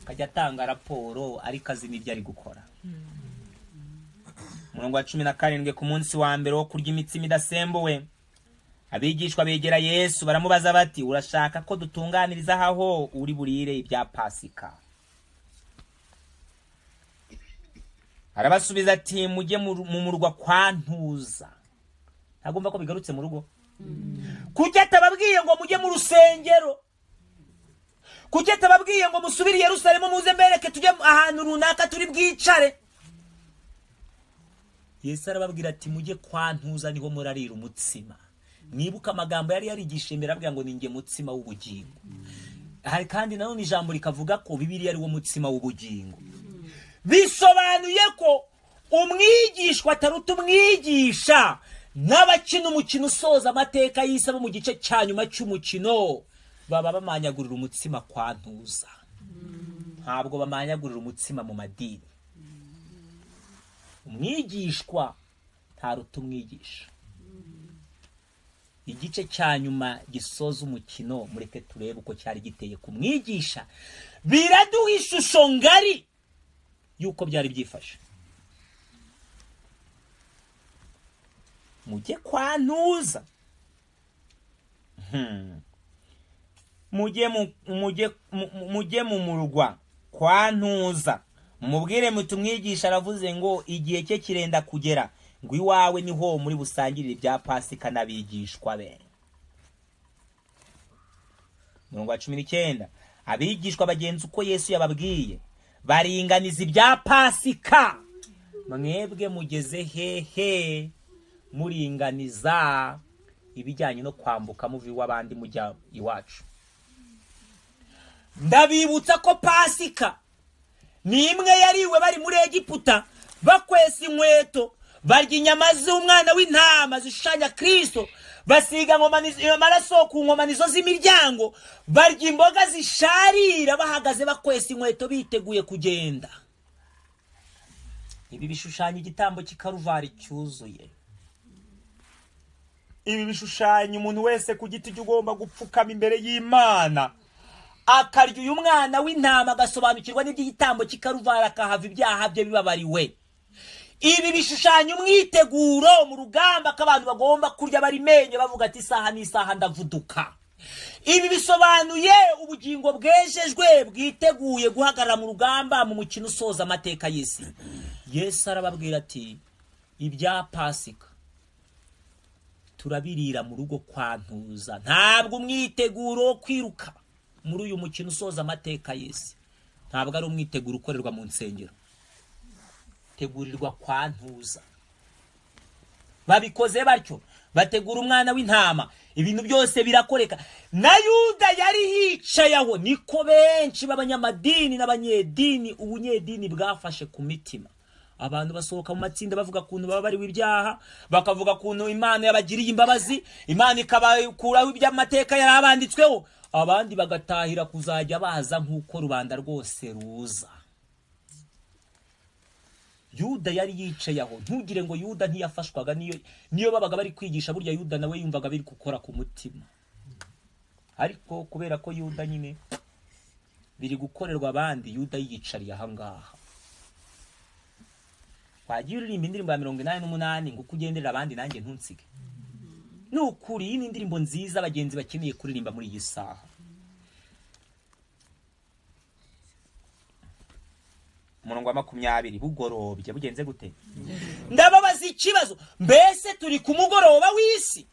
akajya atanga raporo ariko azi n'ibyo ari gukora. Umurongo wa 17, ku munsi wa mbere wo kurya imitsima idasembuwe, abigishwa begera Yesu baramubaza bati urashaka ko dutunganiriza aho uri burire ibya Pasika? Arabasubiza ati mujye mu murwa kwa Ntuza. Ntagomba ko bigarutse mu rugo. Kuki atababwiye ngo mujye mu rusengero? Kuki atababwiye ngo musubire i Yerusalemu muze mbereke tujye ahantu runaka turi bwicare? Yesu arababwira ati mujye kwa Ntuza niho murarira umutsima. Mwibuka amagambo yari yarigishije mbere ababwira ngo ninjye mutsima w'ubugingo. Hari kandi nanone ijambo rikavuga ko Bibiliya ari wo mutsima w'ubugingo. Bisobanuye ko umwigishwa ataruta umwigisha, n'abakina umukino usoza amateka y'isi abo mu gice cya nyuma cy'umukino baba bamanyagurira umutsima kwa Ntuza. Ntabwo bamanyagurira umutsima mu madini. Umwigishwa ntaruta umwigisha. Igice cya nyuma gisoza umukino, mureke turebe uko cyari giteye ku mwigisha, biraduha ishusho ngari yuko byari byifashe. Mujye kwa Ntuza. Mujye mu murwa kwa Ntuza, mubwire muti umwigisha aravuze ngo igihe cye kirenda kugera, ngo iwawe niho muri busangirire ibya Pasika n'abigishwa be. Umurongo wa 19, abigishwa bagenza uko Yesu yababwiye, baringaniza ibya Pasika. Mwebwe mugeze hehe muringaniza ibijyanye no kwambuka muvi w'abandi mujya iwacu? Ndabibutsa ko Pasika ni imwe yariwe bari muri Egiputa, bakwesa inkweto, barya inyama z'umwana w'intama zishushanya Kristo, basiga amaraso ku nkomanizo z'imiryango, barya imboga zisharira bahagaze bakwesa inkweto biteguye kugenda. Ibi bishushanya igitambo cy'Ikaruvari cyuzuye. Ibi bishushanya umuntu wese ku giti ugomba gupfukama imbere y'Imana, akarya uyu mwana w'intama agasobanukirwa n'iby'igitambo cy'Ikaruvari, akahava ibyaha bye bibabariwe. Ibi bishushanya umwiteguro mu rugamba k'abantu bagomba kurya bari menye bavuga ati isaha n'isaha ndavuduka. Ibi bisobanuye ubugingo bwejejwe bwiteguye guhagarara mu rugamba mu mukino usoza amateka y'isi. Yesu arababwira ati ibya Pasika turabirira mu rugo kwa Ntuza. Ntabwo umwiteguro wo kwiruka muri uyu mukino usoza amateka y'isi ntabwo ari umwiteguro ukorerwa mu nsengero, tegurirwa kwa Ntuza. Babikoze batyo, bategura umwana w'intama, ibintu byose birakoreka. Na Yuda yari yicaye aho. Niko benshi b'abanyamadini n'abanyedini, ubunyedini bwafashe ku mitima. Abantu basohoka mu matsinda bavuga kuntu baba bari ibyaha, bakavuga kuntu Imana yabagiriye imbabazi, Imana ikabakuraho iby'amateka yarabanditsweho, abandi bagatahira kuzajya baza nk'uko rubanda rwose ruza. Yuda yari yicaye aho. Ntugire ngo Yuda ntiyafashwaga, niyo babaga bari kwigisha, burya Yuda nawe yumvaga biri gukora ku mutima. Ariko kubera ko Yuda nyine biri gukorerwa abandi, Yuda yiyicariye aha ngaha. Wagiye uririmba indirimbo ya 88 ngo uko ugenderera abandi nanjye ntunsige. Ni ukuri iyi ni indirimbo nziza abagenzi bakeneye kuririmba muri iyi saha. Umurongo wa 20, bugorobye bugenze gute? Ndababaza ikibazo, mbese turi ku mugoroba w'isi?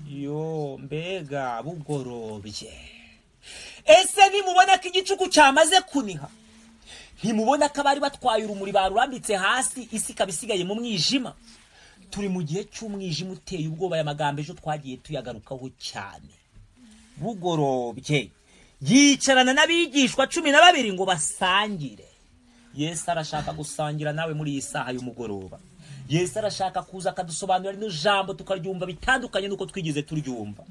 Yo mbega bugorobye. Ese nimubona Ntimubona ko igicuku cyamaze kuniha? Ntimubona ko abari batwaye urumuri barurambitse hasi, isi ikaba isigaye mu mwijima? Turi mu gihe cy'umwijima uteye ubwoba. Aya magambo ejo twagiye tuyagarukaho cyane. Bugorobye yicarana n'abigishwa 12 ngo basangire. Yesu arashaka gusangira nawe muri iyi saha y'umugoroba. Yesu arashaka kuza akadusobanurira rino jambo tukaryumva bitandukanye n'uko twigeze turyumva.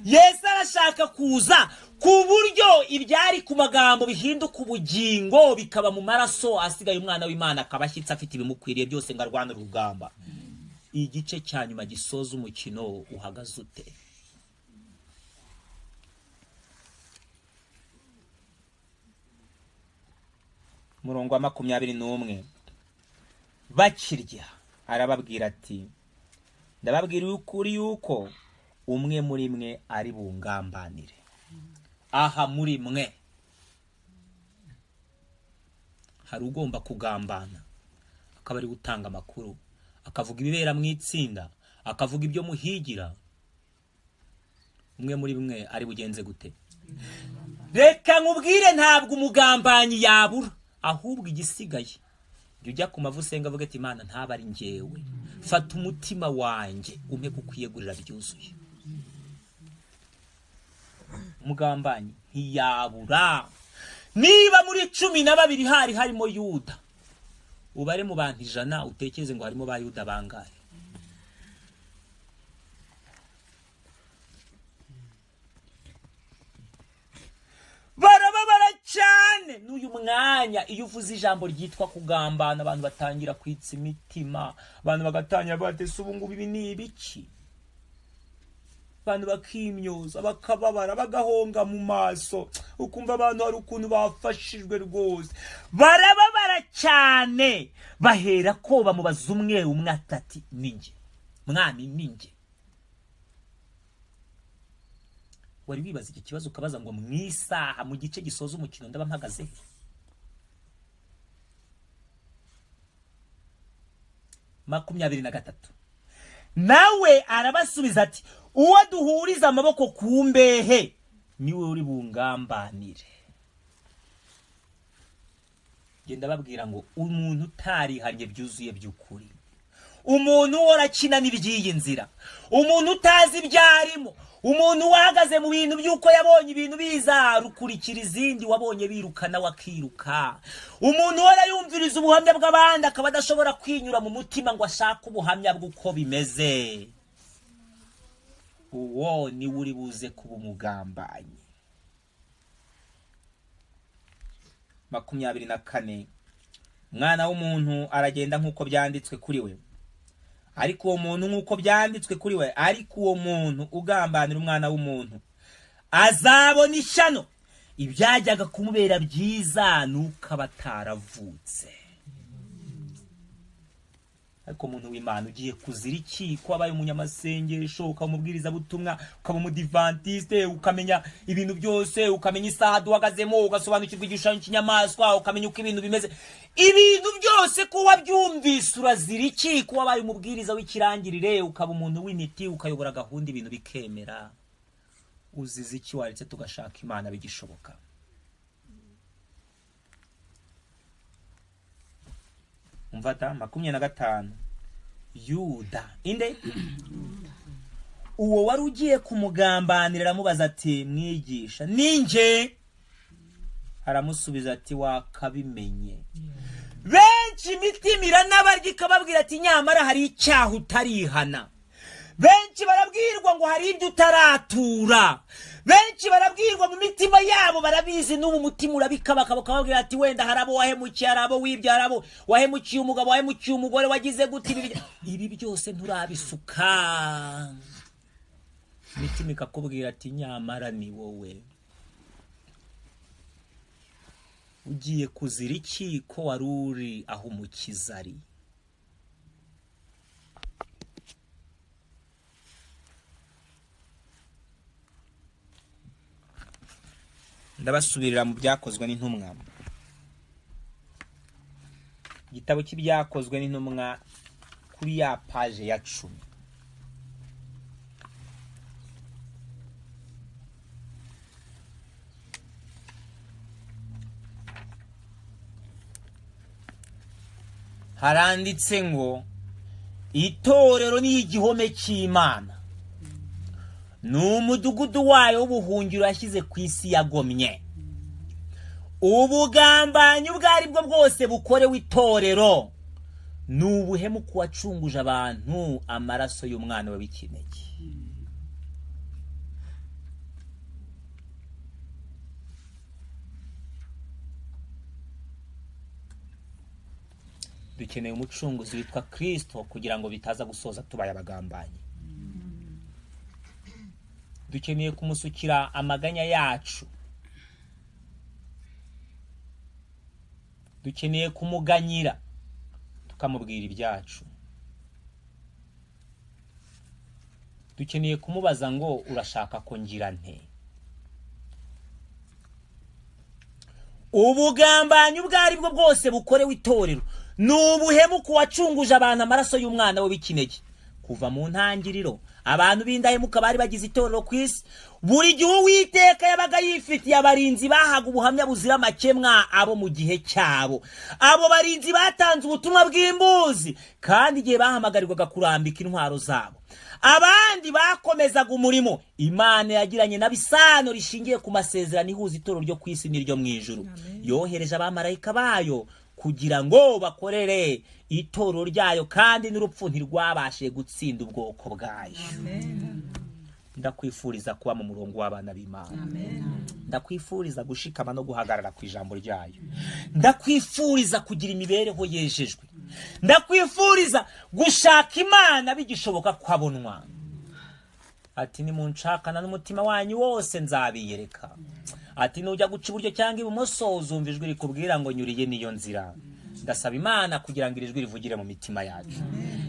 Yesu arashaka kuza ku buryo ibyari ku magambo bihinduka ubugingo, bikaba mu maraso, asigaye umwana w'Imana akaba ashyitse afite ibimukwiriye byose ngo arwane urugamba. Igice cya nyuma gisoza umukino uhagaze ute? Murongo wa 21. Bakirya arababwira ati, ndababwira ukuri yuko umwe muri mwe ari bungambanire. Aha muri mwe hari ugomba kugambana, akaba ari gutanga amakuru, akavuga ibibera mu itsinda, akavuga ibyo muhigira. Umwe muri mwe ari bugenze gute? Reka nkubwire, ntabwo umugambanyi yabura, ahubwo igisigaye jya ujya ku mavu usenga avuga ati, Imana ntaba ari njyewe, fata umutima wanjye umpe kukwiyegurira byuzuye. Umugambanyi ntiyabura. Niba muri 12 hari harimo Yuda, ubare mu bantu 100 utekereze ngo harimo ba Yuda bangahe? Barababara cyane. N'uyu mwanya iyo uvuze ijambo ryitwa kugambana, abantu batangira kwitsa imitima, abantu bagatangira bati, ubu ngubu ibi ni ibiki? Abantu bakimyoza, bakababara, bagahonga mu maso, ukumva abantu hari ukuntu bafashijwe rwose. Barababara cyane, bahera ko bamubaza umwe umwe atati, ninjye mwami, ninjye. Wari wibaza iki kibazo ukabaza ngo mu isaha, mu gice gisoza umukino ndaba mpagaze? 23. Nawe arabasubiza ati, uwo duhuriza amaboko ku mbehe niwe uri bungambanire. Genda babwira ngo umuntu utarihanye byuzuye by'ukuri, umuntu uhora akina n'iby'iyi nzira, umuntu utazi ibyarimo, umuntu wahagaze mu bintu by'uko yabonye ibintu biza rukurikira izindi, wabonye birukana wakiruka, umuntu uhora yumviriza ubuhamya bw'abandi akaba adashobora kwinyura mu mutima ngo ashake ubuhamya bw'uko bimeze, uwo niwe uri buze kuba umugambanyi. 24. Umwana w'umuntu aragenda nk'uko byanditswe kuri we, ariko uwo muntu nk'uko byanditswe kuri we, ariko uwo muntu ugambanira umwana w'umuntu azabona ishyano. Ibyajyaga kumubera byiza nuko aba ataravutse. Ariko umuntu w'Imana ugiye kuzira iki? Ko wabaye umunyamasengesho, ukaba umubwirizabutumwa, ukaba umudivantiste, ukamenya ibintu byose, ukamenya isaha duhagazemo, ugasobanukirwa igishushanyo cy'inyamaswa, ukamenya uko ibintu bimeze, ibintu byose ko wabyumvise, urazira iki? Ko wabaye umubwiriza w'ikirangirire, ukaba umuntu w'intiti, ukayobora gahunda ibintu bikemera, uzize iki? Waretse tugashaka Imana bigishoboka. Umvata 25. Yuda inde uwo wari ugiye kumugambanira aramubaza ati, mwigisha ninjye? Aramusubiza ati, wakabimenye. Benshi imitima iranabarya ikababwira ati, nyamara hari icyaha utarihana. Benshi barabwirwa ngo hari ibyo utaratura. Benshi barabwirwa mu mitima yabo, barabizi n'ubu umutima urabikabaka, bakababwira ati, wenda hari abo wahemukiye, hari abo wibye, hari abo wahemukiye umugabo, wahemukiye umugore, wagize gute, ibi byose nturabisuka. Imitima ikakubwira ati, nyamara ni wowe. Ugiye kuzira iki ko wari uri aho umukiza ari? Ndabasubirira mu byakozwe n'intumwa. Igitabo cy'ibyakozwe n'intumwa kuri ya paje ya 10. Haranditse ngo itorero ni igihome cy'Imana, ni umudugudu wayo w'ubuhungiro yashyize ku isi yagomye. Ubugambanyi ubwo ari bwo bwose bukorewe itorero ni ubuhemu ku wacunguje abantu amaraso y'umwana we w'ikinege. Dukeneye umucunguzi witwa Kristo kugira ngo bitaza gusoza tubaye abagambanyi. Dukeneye kumusukira amaganya yacu, dukeneye kumuganyira tukamubwira ibyacu, dukeneye kumubaza ngo urashaka ko ngira nte. Ubugambanyi ubwo ari bwo bwose bukorewe itorero ni ubuhemu ku wacunguje abantu amaraso y'umwana we w'ikinege. Kuva mu ntangiriro abantu b'indahemuka bari bagize itorero ku isi. Buri gihe Uwiteka yabaga yifitiye abarinzi bahaga ubuhamya buzira amakemwa abo mu gihe cyabo. Abo barinzi batanze ubutumwa bw'imbuzi, kandi igihe bahamagarirwaga kurambika intwaro zabo, abandi bakomezaga umurimo Imana yagiranye n'abisano rishingiye ku masezerano ihuza itorero ryo ku isi n'iryo mu ijuru. Yohereje abamarayika bayo kugira ngo bakorere itorero ryayo, kandi n'urupfu ntirwabashe gutsinda ubwoko bwayo. Ndakwifuriza kuba mu murongo w'abana b'Imana. Ndakwifuriza gushikama no guhagarara ku ijambo ryayo. Ndakwifuriza kugira imibereho yejejwe. Ndakwifuriza gushaka Imana bigishoboka kwabonwa. Ati nimunshakana n'umutima wanyu wose nzabiyereka. Ati nujya guca iburyo cyangwa ibumoso uzumva ijwi rikubwira ngo nyuriye niyo nzira. Ndasaba Imana kugira ngo iri jwi rivugire mu mitima yacu.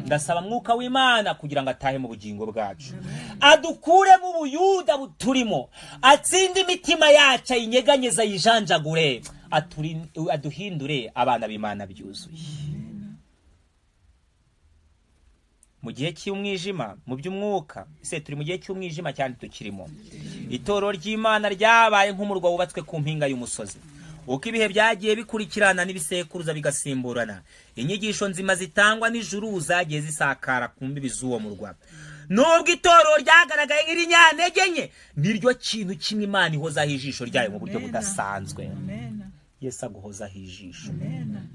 Ndasaba Mwuka w'Imana kugira ngo atahe mu bugingo bwacu, adukuremo ubuyuda buturimo, atsinde imitima yacu, ayinyeganyeze, ayijanjagure, aduhindure abana b'Imana byuzuye. Mu gihe cy'umwijima mu by'umwuka, ese turi mu gihe cy'umwijima cyane tukirimo. Itorero ry'Imana ryabaye nk'umurwa wubatswe ku mpinga y'umusozi. Uko ibihe byagiye bikurikirana n'ibisekuruza bigasimburana, inyigisho nzima zitangwa n'ijuru zagiye zisakara ku mbibi z'uwo murwa. Nubwo itorero ryagaragaye nk'irinyantege nke, niryo kintu kimwe Imana ihozaho ijisho ryayo mu buryo budasanzwe. Yesu aguhozaho ijisho.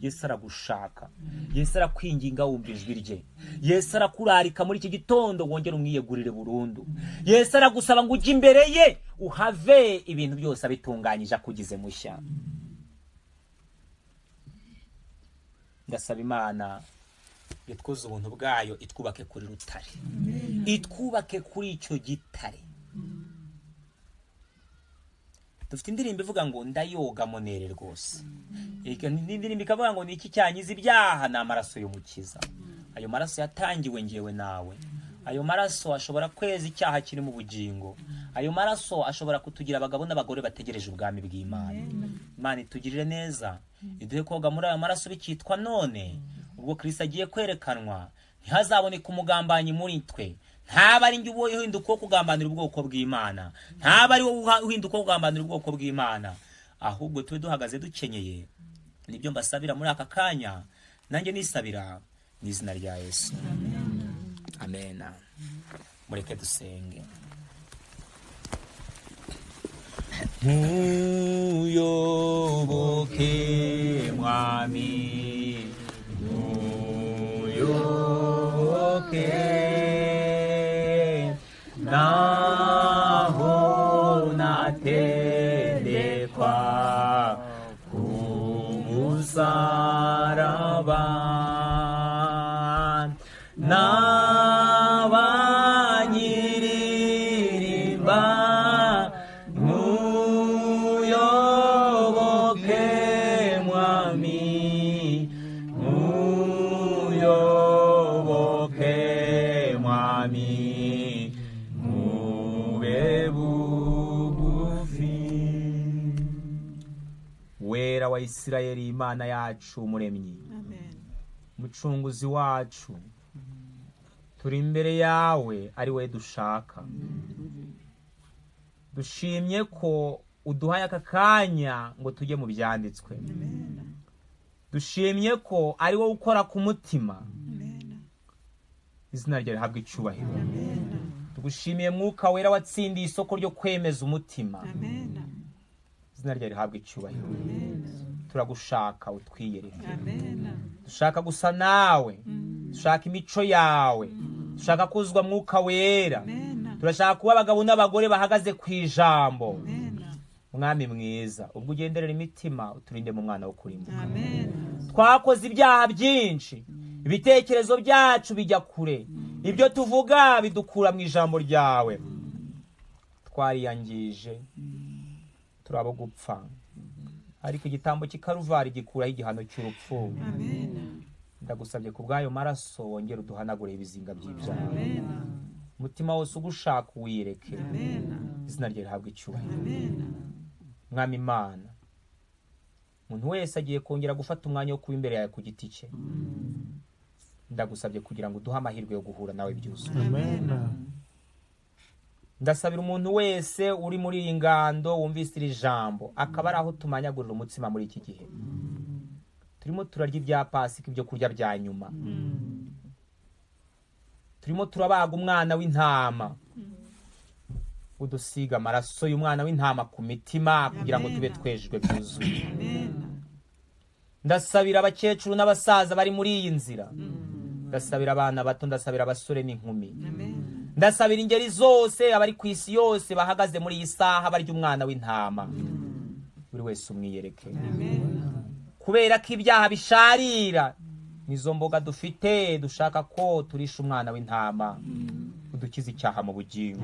Yesu aragushaka. Yesu arakwinginga wumva ijwi rye. Yesu arakurarika muri iki gitondo wongere umwiyegurire burundu. Yesu aragusaba ngo ujye imbere ye uhave ibintu byose abitunganyije akugize mushya. Ndasaba Imana itwuze ubuntu bwayo, itwubake kuri rutare, itwubake kuri icyo gitare. Dufite indirimbo ivuga ngo ndayoga monere rwose. Indirimbo ikavuga ngo niki cyanyiza ibyaha, ni amaraso y'Umukiza. Ayo maraso yatangiwe ngewe nawe. Ayo maraso ashobora kweza icyaha kiri mu bugingo. Ayo maraso ashobora kutugira abagabo n'abagore bategereje ubwami bw'Imana. Imana itugirire neza, iduhe koga muri ayo maraso bikitwa none. Ubwo Kristo agiye kwerekanwa, ntihazaboneka umugambanyi muri twe. Ntaba ari njye uhinduka wo kugambanira ubwoko bw'Imana, ntaba ari wowe uhinduka wo kugambanira ubwoko bw'Imana, ahubwo tube duhagaze dukenyeye. Nibyo mbasabira muri aka kanya, nanjye nisabira mu izina rya Yesu. Amen. Mureke dusenge. Ntuyoboke Mwami, ntuyoboke, naho natendekwa ku musaraba, n'abanyiririmba ntuyoboke Mwami, ntuyoboke Mwami, mube bugufi. Wera wa Isirayeli, Imana yacu Umuremyi, Mucunguzi wacu, turi imbere yawe ari we dushaka. Dushimye ko uduhaye aka kanya ngo tujye mu byanditswe. Dushimye ko ari wowe ukora ku mutima. Izina ryawe rihabwe icyubahiro. Tugushimiye Mwuka Wera watsindiye isoko ryo kwemeza umutima. Izina ryawe rihabwe icyubahiro. Turagushaka utwiyereke. Dushaka gusa nawe, dushaka imico yawe, dushaka kuzwa Mwuka Wera, turashaka kuba abagabo n'abagore bahagaze ku ijambo. Mwami mwiza, ubwo ugenderera imitima uturinde mu mwana wo kurimbuka. Twakoze ibyaha byinshi, ibitekerezo byacu bijya kure, ibyo tuvuga bidukura mu ijambo ryawe. Twariyangije, turabo gupfa, ariko igitambo cy'Ikaruvari gikuraho igihano cy'urupfu. Ndagusabye ku bw'ayo maraso wongere uduhanagure ibizinga by'ibyaha. Umutima wose ugushaka uwireke. Izina rye rihabwe icyubahiro. Mwami Imana, umuntu wese agiye kongera gufata umwanya wo kuba imbere yawe ku giti cye. Ndagusabye kugira ngo uduhe amahirwe yo guhura nawe byuzuye. Ndasabira umuntu wese uri muri iyi ngando wumvise iri jambo, akaba ari aho tumanyagurira umutsima muri iki gihe. Turimo turarya ibya Pasika, ibyo kurya bya nyuma. Turimo turabaga umwana w'intama. Udusiga amaraso y'umwana w'intama ku mitima kugira ngo tube twejejwe byuzuye. Ndasabira abakecuru n'abasaza bari muri iyi nzira. Ndasabira abana bato, ndasabira abasore n'inkumi. Ndasabira ingeri zose abari ku isi yose bahagaze muri iyi saha barya umwana w'intama. Buri wese umwiyereke. Kubera ko ibyaha bisharira, nizo mboga dufite, dushaka ko turisha umwana w'intama. Udukize icyaha mu bugingo.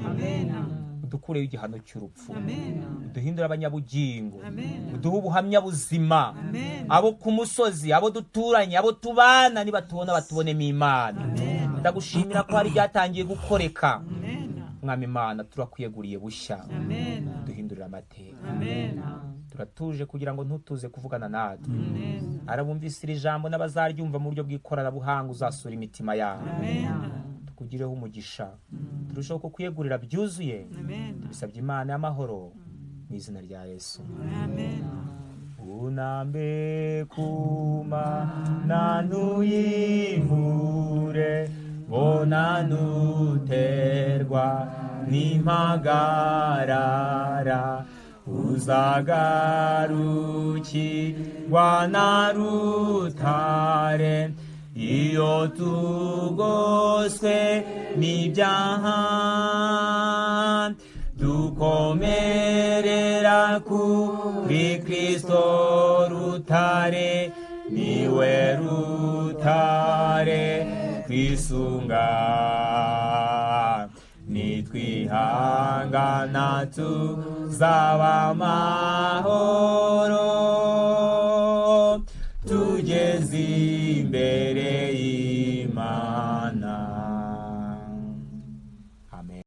Udukureho igihano cy'urupfu. Uduhindure abanyabugingo. Uduhe ubuhamya buzima. Abo ku musozi, abo duturanye, abo tubana, nibatubona batubonemo Imana. Ndagushimira ko hari byatangiye gukoreka. Mwami Imana, turakwiyeguriye bushya. Duhindurira amateka. Turatuje kugira ngo ntutuze kuvugana natwe. Arabumvise iri jambo n'abazaryumva mu buryo bw'ikoranabuhanga, uzasura imitima yabo. Tukugireho umugisha, turushaho kukwiyegurira byuzuye. Tubisabye Imana y'amahoro mu izina rya Yesu. Unambe kuma nanuyimure bonanuterwa n'impagarara, uzagarukirwa na rutare iyo tugoswe n'ibyaha. Dukomerera kuri Kristo rutare, niwe rutare twisunga. Nitwihangana tuzaba amahoro, tugeze imbere.